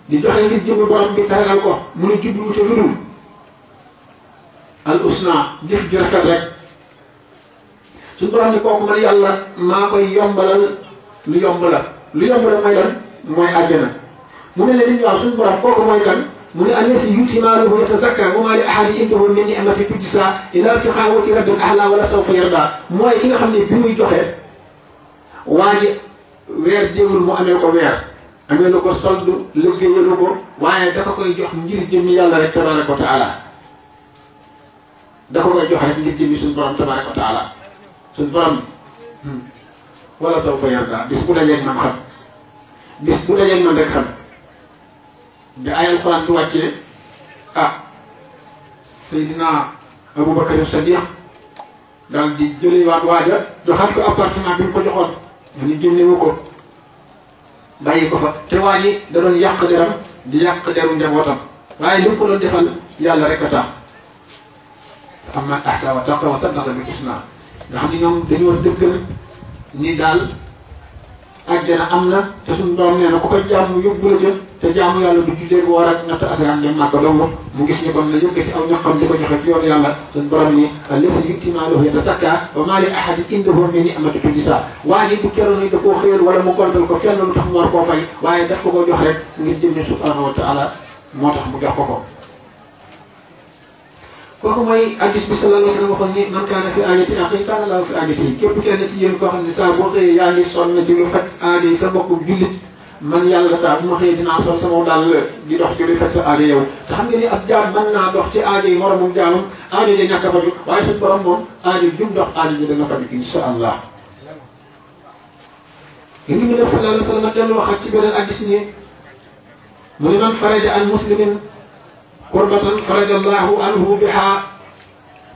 di joxe ngir jëmmi borom bi taragal ko mu ne jublu te lu dul al usna jëf ji rafet rek suñu borom ni kooku man yàlla maa koy yombalal lu yomb la mooy lan mooy àjjana mu ne leen waaw suñu borom kooku mooy kan mu ne allasi yuuti maalahu yatazakka wa maa li ahadin indahu min ni'matin tujzaa illaa ibtigaa wajhi rabbil a'laa wala sawfa yardaa mooy ki nga xam ne bi muy joxe waa ji weer déewul mu amee ko weer amee lu ko soldu liggéeyalu ko waaye dafa koy jox ngir jëmmi yàlla rek tabaaraka wa taala dafa koy jox rek ngir jëmmi suñu borom tabaaraka wa taala suñu borom wala sawfa yardaa bis bu dajeeg man xam bis bu dajeeg man rek xam bi ay alxuraan di wàccee Seydina Aboubacar Sadiq daal di jëlewaat waaja joxaat ko appartement bi mu ko joxoon ñu génnewu ko bàyyi ko fa te waa ji da doon yàq deram di yàq deru njabootam waaye li mu ko doon defal yàlla rek a tax amman ahdaa wa taqaa wa saddaqa bil husnaa nga xam ne ñoom dañoo dëggal ni daal àjjana am na te suñu borom nee na ku ko jaamu yóbbu la ca te jaamu yàlla du jullee bu war a natt asaraan dem màkk dong mu gis ñu kon la yëkkati aw ñaqam di ko joxe ci yoon yàlla suñu borom ni allazii yu'tii maalahu yatazakkaa wa maa li ahadin indahu min ni'matin tujzaa waa ji bu keroon ni da koo xëyal wala mu gontal ko fenn lu tax mu war koo fay waaye daf ko jox rek ngir jëmmi subhaanahu wa taala moo tax mu jox ko kooku mooy hadiis bi sallallahu alayhi wa sallam waxoon ni man kaana fi aajatin axiihi kaana llaahu fi aajatihi képp kenn ci yéen koo xam ne saa boo xëyee yaa ngi sonn ci lu faj aajo yi sa mbokku jullit man yàlla saa bu ma xëyee dinaa sol sama dàll di dox ci lu faj sa aajo yow te xam nga ni ab jaam mën naa dox ci aajo yi moromum jaamam aajo ja ñàkk a faju waaye suñu borom moom aajo jum dox aajo ji dana faju insha allah yéen ngi def sallallahu alayhi wa sallam dellu waxaat ci beneen hadiis ni mu ne man faraja an muslimin kurbatan faraja allahu anhu biha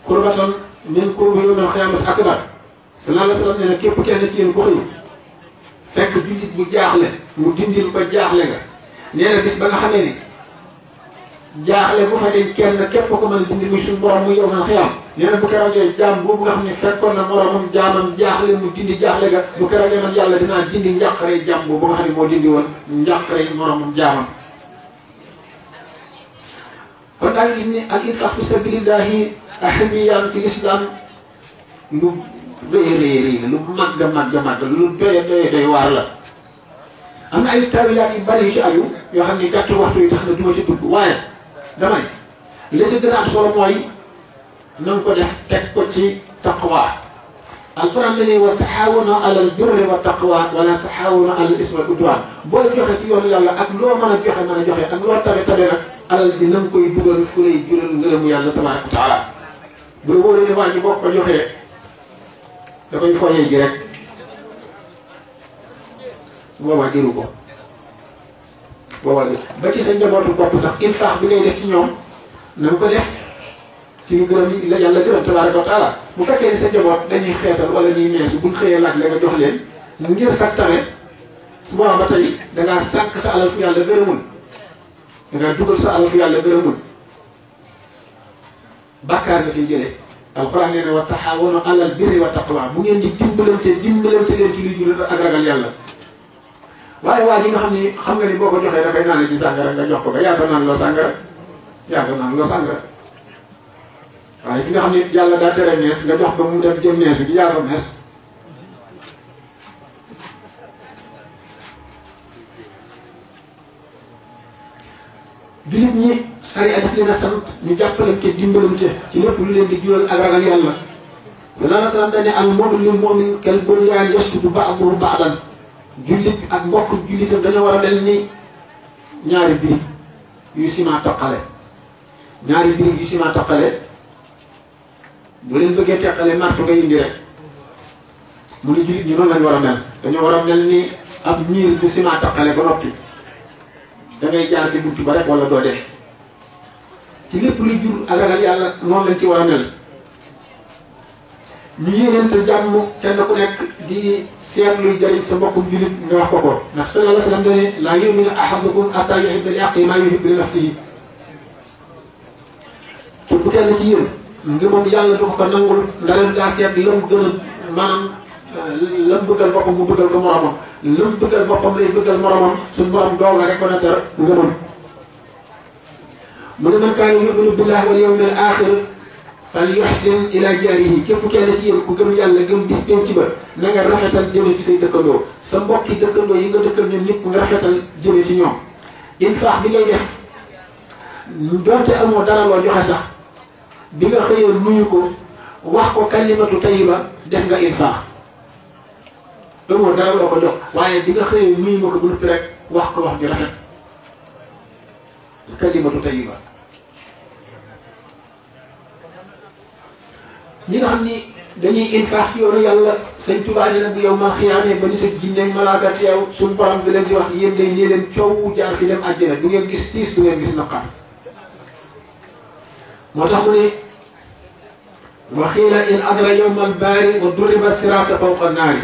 kurbatan min kurbi yawmil qiyaamati akbar sallallahu alayhi wa sallam nee na képp kenn ci yéen ku xëy fekk jullit bu jaaxle mu dindil ko jaaxle nga nee na bis ba nga xamee ni jaaxle bu fa deñ kenn képp ko mën a dindi muy suñu borom muy yawmal qiyaam nee na bu keroogee jaam boobu nga xam ne fekkoon na moromam jaamam jaaxle mu dindi jaaxle ga bu keroogee man yàlla dinaa dindi njàqare jaam boobu nga xam ne moo dindi woon njàqare moromam jaamam kon daal gis ni al infaq fi sabilillahi ahmiyaan fi islam lu rëy lu màgg lu doy waar la am na ay taawilaat yu bari yu ci aju yoo xam ne gàtt waxtu yi tax na duma ci dugg waaye dama ne li ci gën a am solo mooy na nga ko def teg ko ci taqwa alquran la ne wa taxaawanu alal birri wa taqwa wala taxaawanu alal ismi wal udwaan booy joxe ci yoonu yàlla ak loo mën a joxe ak loo tabe nag alal ji na nga koy dugal fu lay jural ngërëmu yàlla tabaaraka wa taala bu la wóoree ne waa ji boo ko joxee da koy fooyee ji rek boobaa jëru ko ba ci sa njabootu bopp sax infaax bi ngay def ci ñoom na nga ko def ci lu gërëm yi la yàlla gërëm tabaaraka wa taala bu fekkee ni sa njaboot dañuy xeesal wala ñuy meesu buñ xëyee laaj la nga jox leen ngir sa tame su boobaa ba tey dangaa sànq sa alal fu yàlla gërëmul dangaa dugal sa alal fu yàlla gërëmul bàkkaar nga fiy jëlee alxuraan nee na wa taxaawanu alal birri wa taqwa bu ngeen di dimbalante leen ci luy jural ak ragal yàlla waaye waa ji nga xam nga ni boo ko joxee dafay naan ji sàngara nga jox ko ba yaakaar naan loo sàngara waaye ki nga xam ne yàlla daa tere mees nga jox ba mu dem jëm meesu ji yaa ko mees jullit ñi sariya daf leen a sant ñu jàppalante dimbalante ci lépp lu leen di jural ak ragal yàlla sallallahu alayhi wa sallam dañ ne al mu'min lil mu'min kal bunyaan yashuddu ba'duhu ba'dan jullit ak mbokk jullitam dañoo war a mel ni ñaari birig yu ciment taqale ñaari birig yu ciment taqale bu leen bëggee teqale martu ngay indi rek mu ne jullit ñi noonu lañ war a mel dañoo war a mel ni ab miir bu ciment taqale ba noppi da ngay jaar ci buntu ba rek wala doo def ci lépp luy jur ak ragal yàlla noonu lañ ci war a mel ñu yéeneente jàmm kenn ku nekk di seet luy jëriñ sa mbokkum jullit nga wax ko ndax sallallahu alayhi wa sallam dane laa yu'minu ahadukum hattaa yuhibba li axiihi maa yuhibbu li nafsihi képp kenn ci yéen ngëmam yàlla du ko nangul ndaleen daa seet lam gën a maanaam lam bëggal boppam mu bëggal ko moromam lam bëggal boppam lay bëggal moromam suñu borom doog a reconnaître ngëmam mu ne man kaana yu'minu billahi wal yawmil aaxir fal yuhsin ila jaarihi képp kenn ci yéen ku gëm yàlla gëm bis penc ba na nga rafetal jëme ci say dëkkandoo sa mbokki dëkkandoo yi nga dëkkal ñoom ñëpp nga rafetal jëme ci ñoom infaax bi ngay def doonte amoo dara loo joxe sax bi nga xëyee nuyu ko wax ko kalimatu tayiba def nga infaax amoo dara loo ko jox waaye bi nga xëyee nuyu ma ko bu noppi rek wax ko wax ju rafet kalimatu tayiba ñi nga xam ni dañuy infaax ci yoonu yàlla sëñ Tuubaa nee na bu yow ma xiyaamee ba nit ak jinne ak malaaka teew suñu borom di leen ci wax yéen day nii leen coow jaar fi dem àjjana du ngeen gis tiis du ngeen gis naqar moo tax mu ne wa xiila in adra yowma albaari wa duriba siraata fawqa naari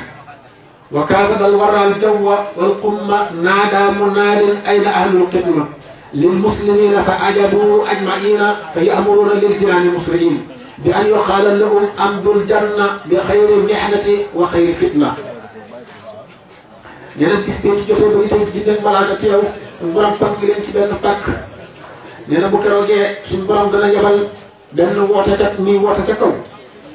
wa kaabada alwara aljawwa walqumma naada munaadin ayna ahlul qidma lilmuslimina fa ajabu ajmaina fa yamuruuna liljinaani musriin bi an yuqaala lahum amdul janna bi xayri mixnati wa xayri fitna nee na bis bee ci jotee ba itam jinne malaaka teew suñu borom fànk leen ci benn pàkk nee na bu keroogee suñu borom dana yebal benn wootekat muy woote ca kaw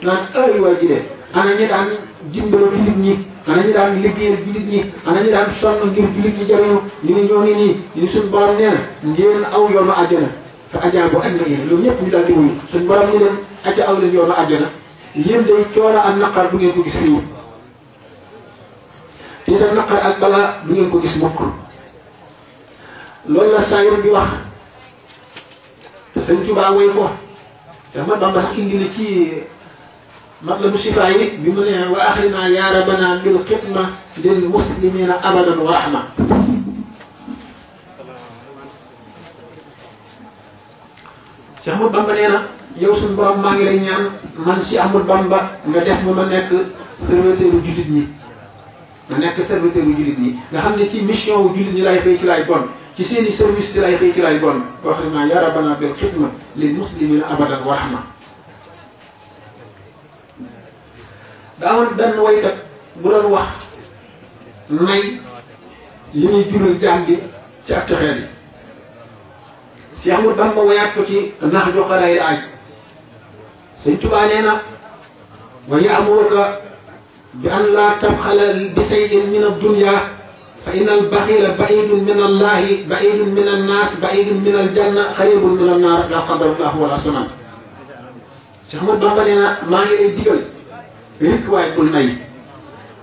naan ay waa ji de ana ñi daan dimbale jullit ñi ana ñi daan liggéeyal jullit ñi ana ñi daan sonn ngir jullit ñi jariñu ñu ne ñoo ngi nii ñu ne suñu borom nee na ngeen aw yoonu àjjana fa ajaabu ajma'iin loolu ñëpp ñu daal di wuyu suñu borom ñu leen acca aw leen yoonu àjjana yéen day coono ak naqar du ngeen ko gis fii te sa naqar ak balaa du ngeen ko gis mukk loolu la saayir bi wax te sëñ Tuubaa woy ko sax ma Bamba sax indi na ci matlabu shifaa yi bi mu ne wa axrina yaa rabbana bil xidma lil muslimina abadan wa rahma Cheikh Ahmadou Bamba nee na yow suñu borom maa ngi lay ñaan man ci Ahmadou Bamba nga def ma nekk serviteur u jullit ñi ma nekk serviteur u jullit ñi nga xam ne ci mission wu jullit ñi lay xëy ci lay gon ci seeni service ci lay xëy ci lay gon wax naa yaa rabbana bil xidma lil muslimina abadan wa rahma daa amoon benn waykat bu doon wax nay li muy jural jaam bi ci ak texeel yi Cheikh Ahmadou Bamba wayaat ko ci nax ju xaraay aaj sëñ Tuubaa nee na wa ya'muruka bi an laa tabxala bi shay'in min ad-dunya fa inna al-baxiila ba'iidun min allahi ba'iidun min annaas ba'iidun min aljanna xariibun min annaar laa qadara llaahu wala saman Cheikh Ahmadou Bamba nee na maa ngi lay digal rek waaye bul nay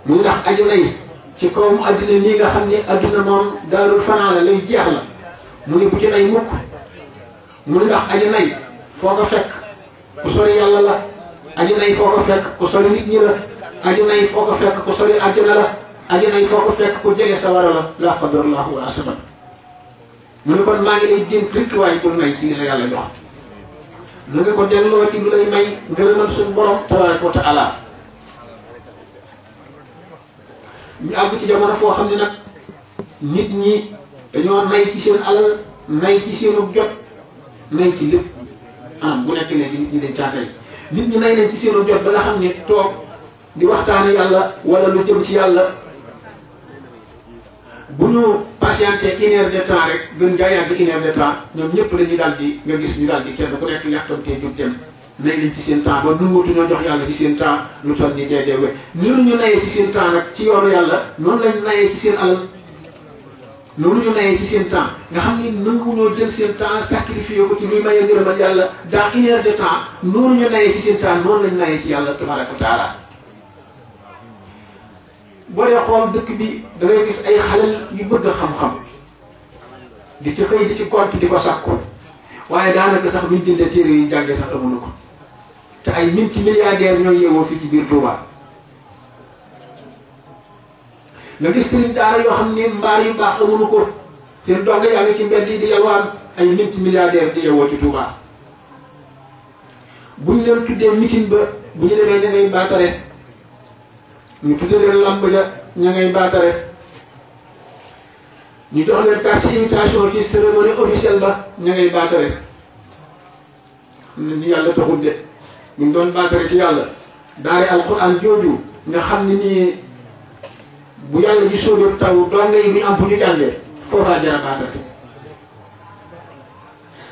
mu ndax aju nay ci kawam adduna nii nga xam ne adduna moom daalul fanaana lay jeex la mu ne bu ci nay mukk mu ndax aju nay foo ko fekk ku sori yàlla la aju nay foo ko fekk ku sori nit ñi la aju nay foo ko fekk ku sori àjjana la aju nay foo ko fekk ku jege sawara la laa qadarallahu wala saman mu ne kon maa ngi lay dénk rek waaye bul nay ci li la yàlla jox na nga ko delloo ci lu lay may ngërëmal suñu borom tabaraka wa taala ñu àgg ci jamono foo xam ne nag nit ñi dañoo nay ci seen alal nay ci seenu jot nay ci lépp bu nekk léegi nit ñi dañ caatay nit ñi nay nañ ci seenu jot ba nga xam ne toog di waxtaane yàlla wala lu jëm ci yàlla bu ñu patienté 1 heure de temps rek gën ngaa yàgg 1 heure de temps ñoom ñëpp la ñu daal di nga gis ñu daal di kenn ku nekk yàkkamtee jub dem nay nañ ci seen temps ba nungutu ñoo jox yàlla ci seen temps lu toll ni deedeewe noonu ñu nayee ci seen temps nag ci yoonu yàlla noonu lañ nayee ci seen alal noonu ñu nayee ci seen temps nga xam ni nangu ñoo jël seen temps sacrifié ko ci luy mayee ngërëmal yàlla dans 1 heure de temps noonu ñu nayee ci seen temps noonu lañ nayee ci yàlla tabaraka wa taala boo dee xool dëkk bi da ngay gis ay xalal yu bëgg a xam-xam di ci xëy di ci gont di ko sàkku waaye daanaka sax buñ jëndee téere yu jàngee sax amuñu ko te ay multimilliardaires ñooy yeewoo fii ci biir Touba nga gis sëriñ daara yoo xam ne mbaar yu baax amuñu ko seen donga yaa ngi ci mbedd yi di yalwaan ay multimilliardaires di yeewoo ci Touba buñ leen tuddee meeting ba bu ñu demee ña ngay baatare ñu tuddee leen lamb ja ña ngay baatare ñu jox leen carte invitation ci cérémonie officielle ba ña ngay baatare xam ne ni yàlla taxul de ñu doon baatare ci yàlla daare alquran jooju nga xam ne nii bu yàlla ji sóobee taw doo ngay ñu am fu ñu jàngee foofaa jarabaatatu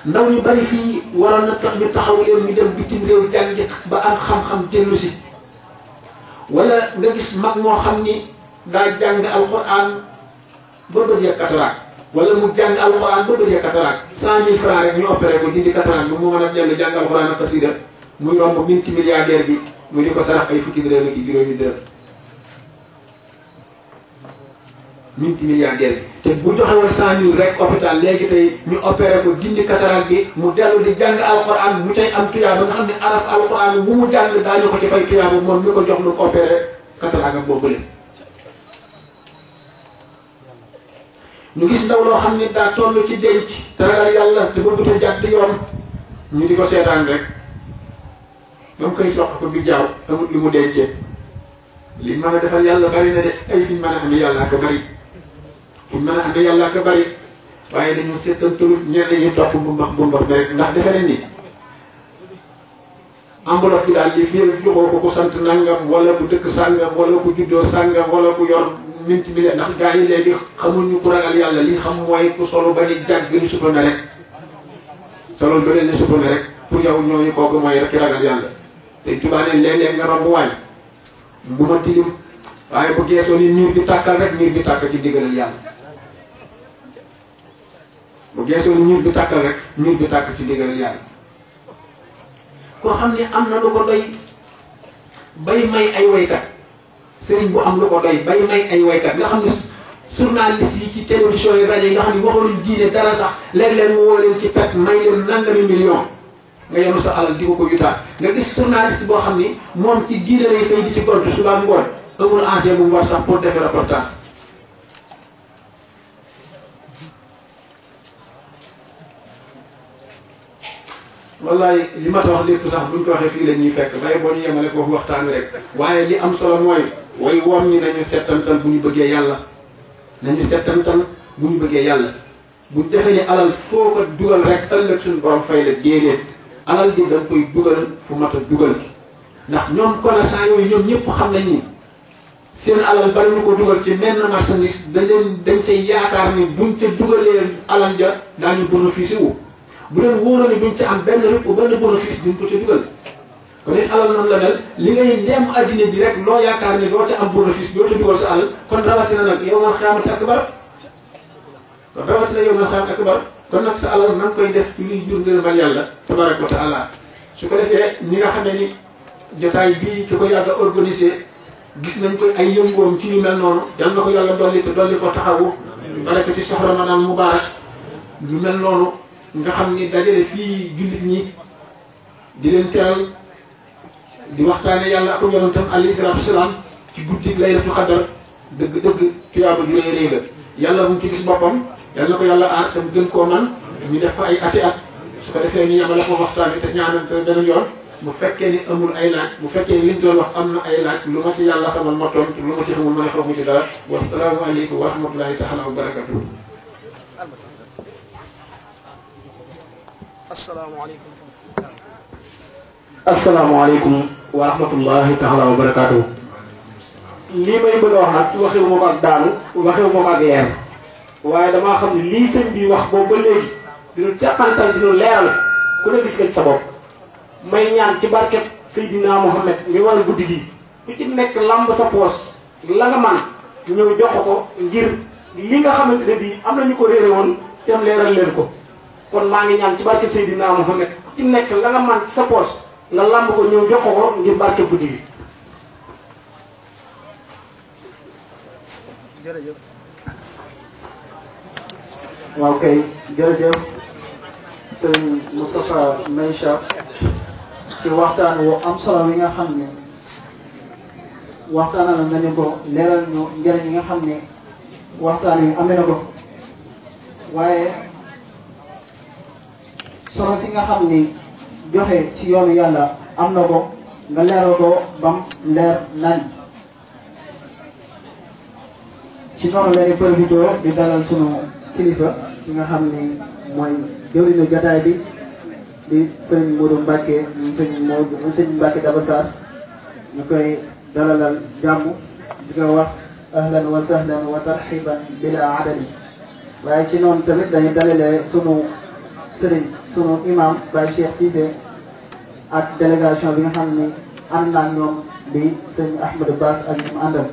ndaw ñu bari fii waroon na tax ñu taxaw leen ñu dem bitim réew jàngi ba am xam-xam dellu si wala nga gis mag moo xam ni daa jàng alxuraan ba bët ya cataracte wala mu jàng alxuraan ba bët ya cataracte 100 000 francs rek ñu opéré ko dindi cataracte bi mu mën a dellu jàng alxuraan ak xasida muy romb multimilliardaire bi mu di ko sarax ay fukki dërëm ak juróomi dërëm multimilliardaire bi te bu joxe woon 100 000 rek hôpital léegi tey ñu opéré ko dindi cataracte bi mu dellu di jàng alxuraan mu cay am tuyaaba nga xam ne araf alxuraan bu mu jàng daañu ko ci fay tuyaaba moom mi ko jox lu mu opéré cataracte ak boobu ñu gis ndaw loo xam ne daa toll ci denc te ragal yàlla te bëgg te jàdd yoon ñu di ko seetaan rek ba mu koy soq ko bi jaaw amut lu mu dencee li mën a defal yàlla bari na de ay fi ñu mën a amee yàlla ak bari fi ñu mën a amee yàlla ak bari waaye dañu seetantul ñenn yi topp bu mbax bi rek ndax defe nañ ni enveloppe bi daal li fi joxoo ko ku sant nangam wala ku dëkk sàngam wala ku juddoo sàngam wala ku yor minti bi ndax gaa yi léegi xamuñu ku ragal yàlla li xam mooy ku solo ba ni jàgg ni suppame rek solo ba leen ni suppame rek pour yow ñooñu kooku mooy rek ki ragal yàlla te tubaab ne léeg-léeg nga romb waañ bu ma tilim waaye bu geesoo ni miir bi tàkkal rek miir bi tàkk ci diggalal yàlla bu geesoo ni miir bi tàkkal rek miir bi tàkk ci diggalal yàlla koo xam ne am na lu ko doy bay may ay woykat sëriñ bu am lu ko doy bay may ay woykat nga xam ne journaliste yi ci télévision yi rajo yi nga xam ne waxaluñ diine dara sax léeg-léeg mu woo leen ci pet may leen nangami million nga yenu sa alal di ko yutaat nga gis journaliste boo xam ni moom ci diine lay fay di ci gontu suba ngoon amul ancien bu mu war sax pour defee reportage wallaay li ma ta wax lépp sax buñ ko waxee fii la ñuy fekk bay boo ñu yemale foofu waxtaan wi rek waaye li am solo mooy way woom ñi nañu settantal bu ñu bëggee yàlla nañu settantal bu ñu bëggee yàlla bu defee ni alal foo ko dugal rek ëllëg suñu borom fay la déedéet alal ji da nga koy dugal fu mat a dugal ndax ñoom commerçant yooyu ñoom ñëpp xam nañ ni seen alal bala ñu ko dugal ci menn marchandise dañ cay yaakaar ni buñ ca dugalee alal ja daañu bénéfice wu bu leen wóoroo ni duñ ci am benn rëpp benn bénéfice duñ ko ci dugal kon it alal noonu la mel li ngay ndeem addina bi rek loo yaakaar ni doo ca am bénéfice doo ca dugal sa alal kon rawatina nag yow man xaamati akbar kon rawatina yow man xaamati akbar kon nag sa alal na nga koy def ci luy jur ngërëmal yàlla tabaraka wa taala su ko defee ñi nga xam ne ni jotaay bii ki ko yàgg a organisé gis nañ ko ay yëngoom ci yu mel noonu yal na ko yàlla dolli te dolli ko taxawu barakati sax ramadan mubarak yu mel noonu nga xam ni dajale fii jullit ñi di leen teral di waxtaane yàlla ak yonentam alayhi salaatu wasalaam ci guddi laylatul xadar dëgg-dëgg tuyaaba ju rëy rëy la yàlla bu mu ci gis boppam yal na ko yàlla aar te mu gën koo man ñu def ko ay ati at su ko defee ñu yemale ko waxtaan bi te ñaanante beneen yoon bu fekkee ni amul ay laaj bu fekkee ni liñ doon wax am na ay laaj lu ma ci yàlla xamal ma tontu lu ma ci xamul ma ne xamu ci dara wasalaamu aleykum wa rahmatullahi taala wa barakatuh. asalaamaaleykum wa rahmatullahi taala wa barakatuh. lii may bëgg a wax nag waxewu ma ko ak daanu waxewu ma ko ak yeer waaye damaa xam ne lii sëñ bi wax boobu ba léegi dinu jàppantal dinu leeral ku ne gis nga ci sa bopp may ñaan ci barket Seydina Mohamed mi waral guddi gi ku ci nekk lamb sa poos la nga man ñëw jox ko ngir li nga xamante ne bii am na ñu ko réere woon te am leeral leen ko kon maa ngi ñaan ci barket Seydina Mohamed ku ci nekk la nga man ci sa poos nga lamb ko ñëw jox ko ngir barket guddi gi. jërëjëf. waaw kay jërëjëf sëriñ Moustapha Meïcha ci waxtaan wu am solo wi nga xam ne waxtaanal nga ñu ko leeral ñu njëriñ yi nga xam ne waxtaan wi amee na ko waaye solo si nga xam ni joxe ci yoonu yàlla am na ko nga leeral ko bam leer nañ ci noonu la ñu profité di dalal sunu kilifa ki nga xam ni mooy jëwriñu jotaay bi di sëñ Modou Mbacke mu sëñ Mbacke Daba Sarr ñu koy dalalal jàmm di ko wax ahlan wa sahlan wa tarxiban bila adadi waaye ci noonu tamit dañu dalalee sunu sëriñ sunu imam Baye Cheikh Cissé ak délégation bi nga xam ni ànd naa ñoom di sëñ Ahmadou Bass ak ñu mu àndal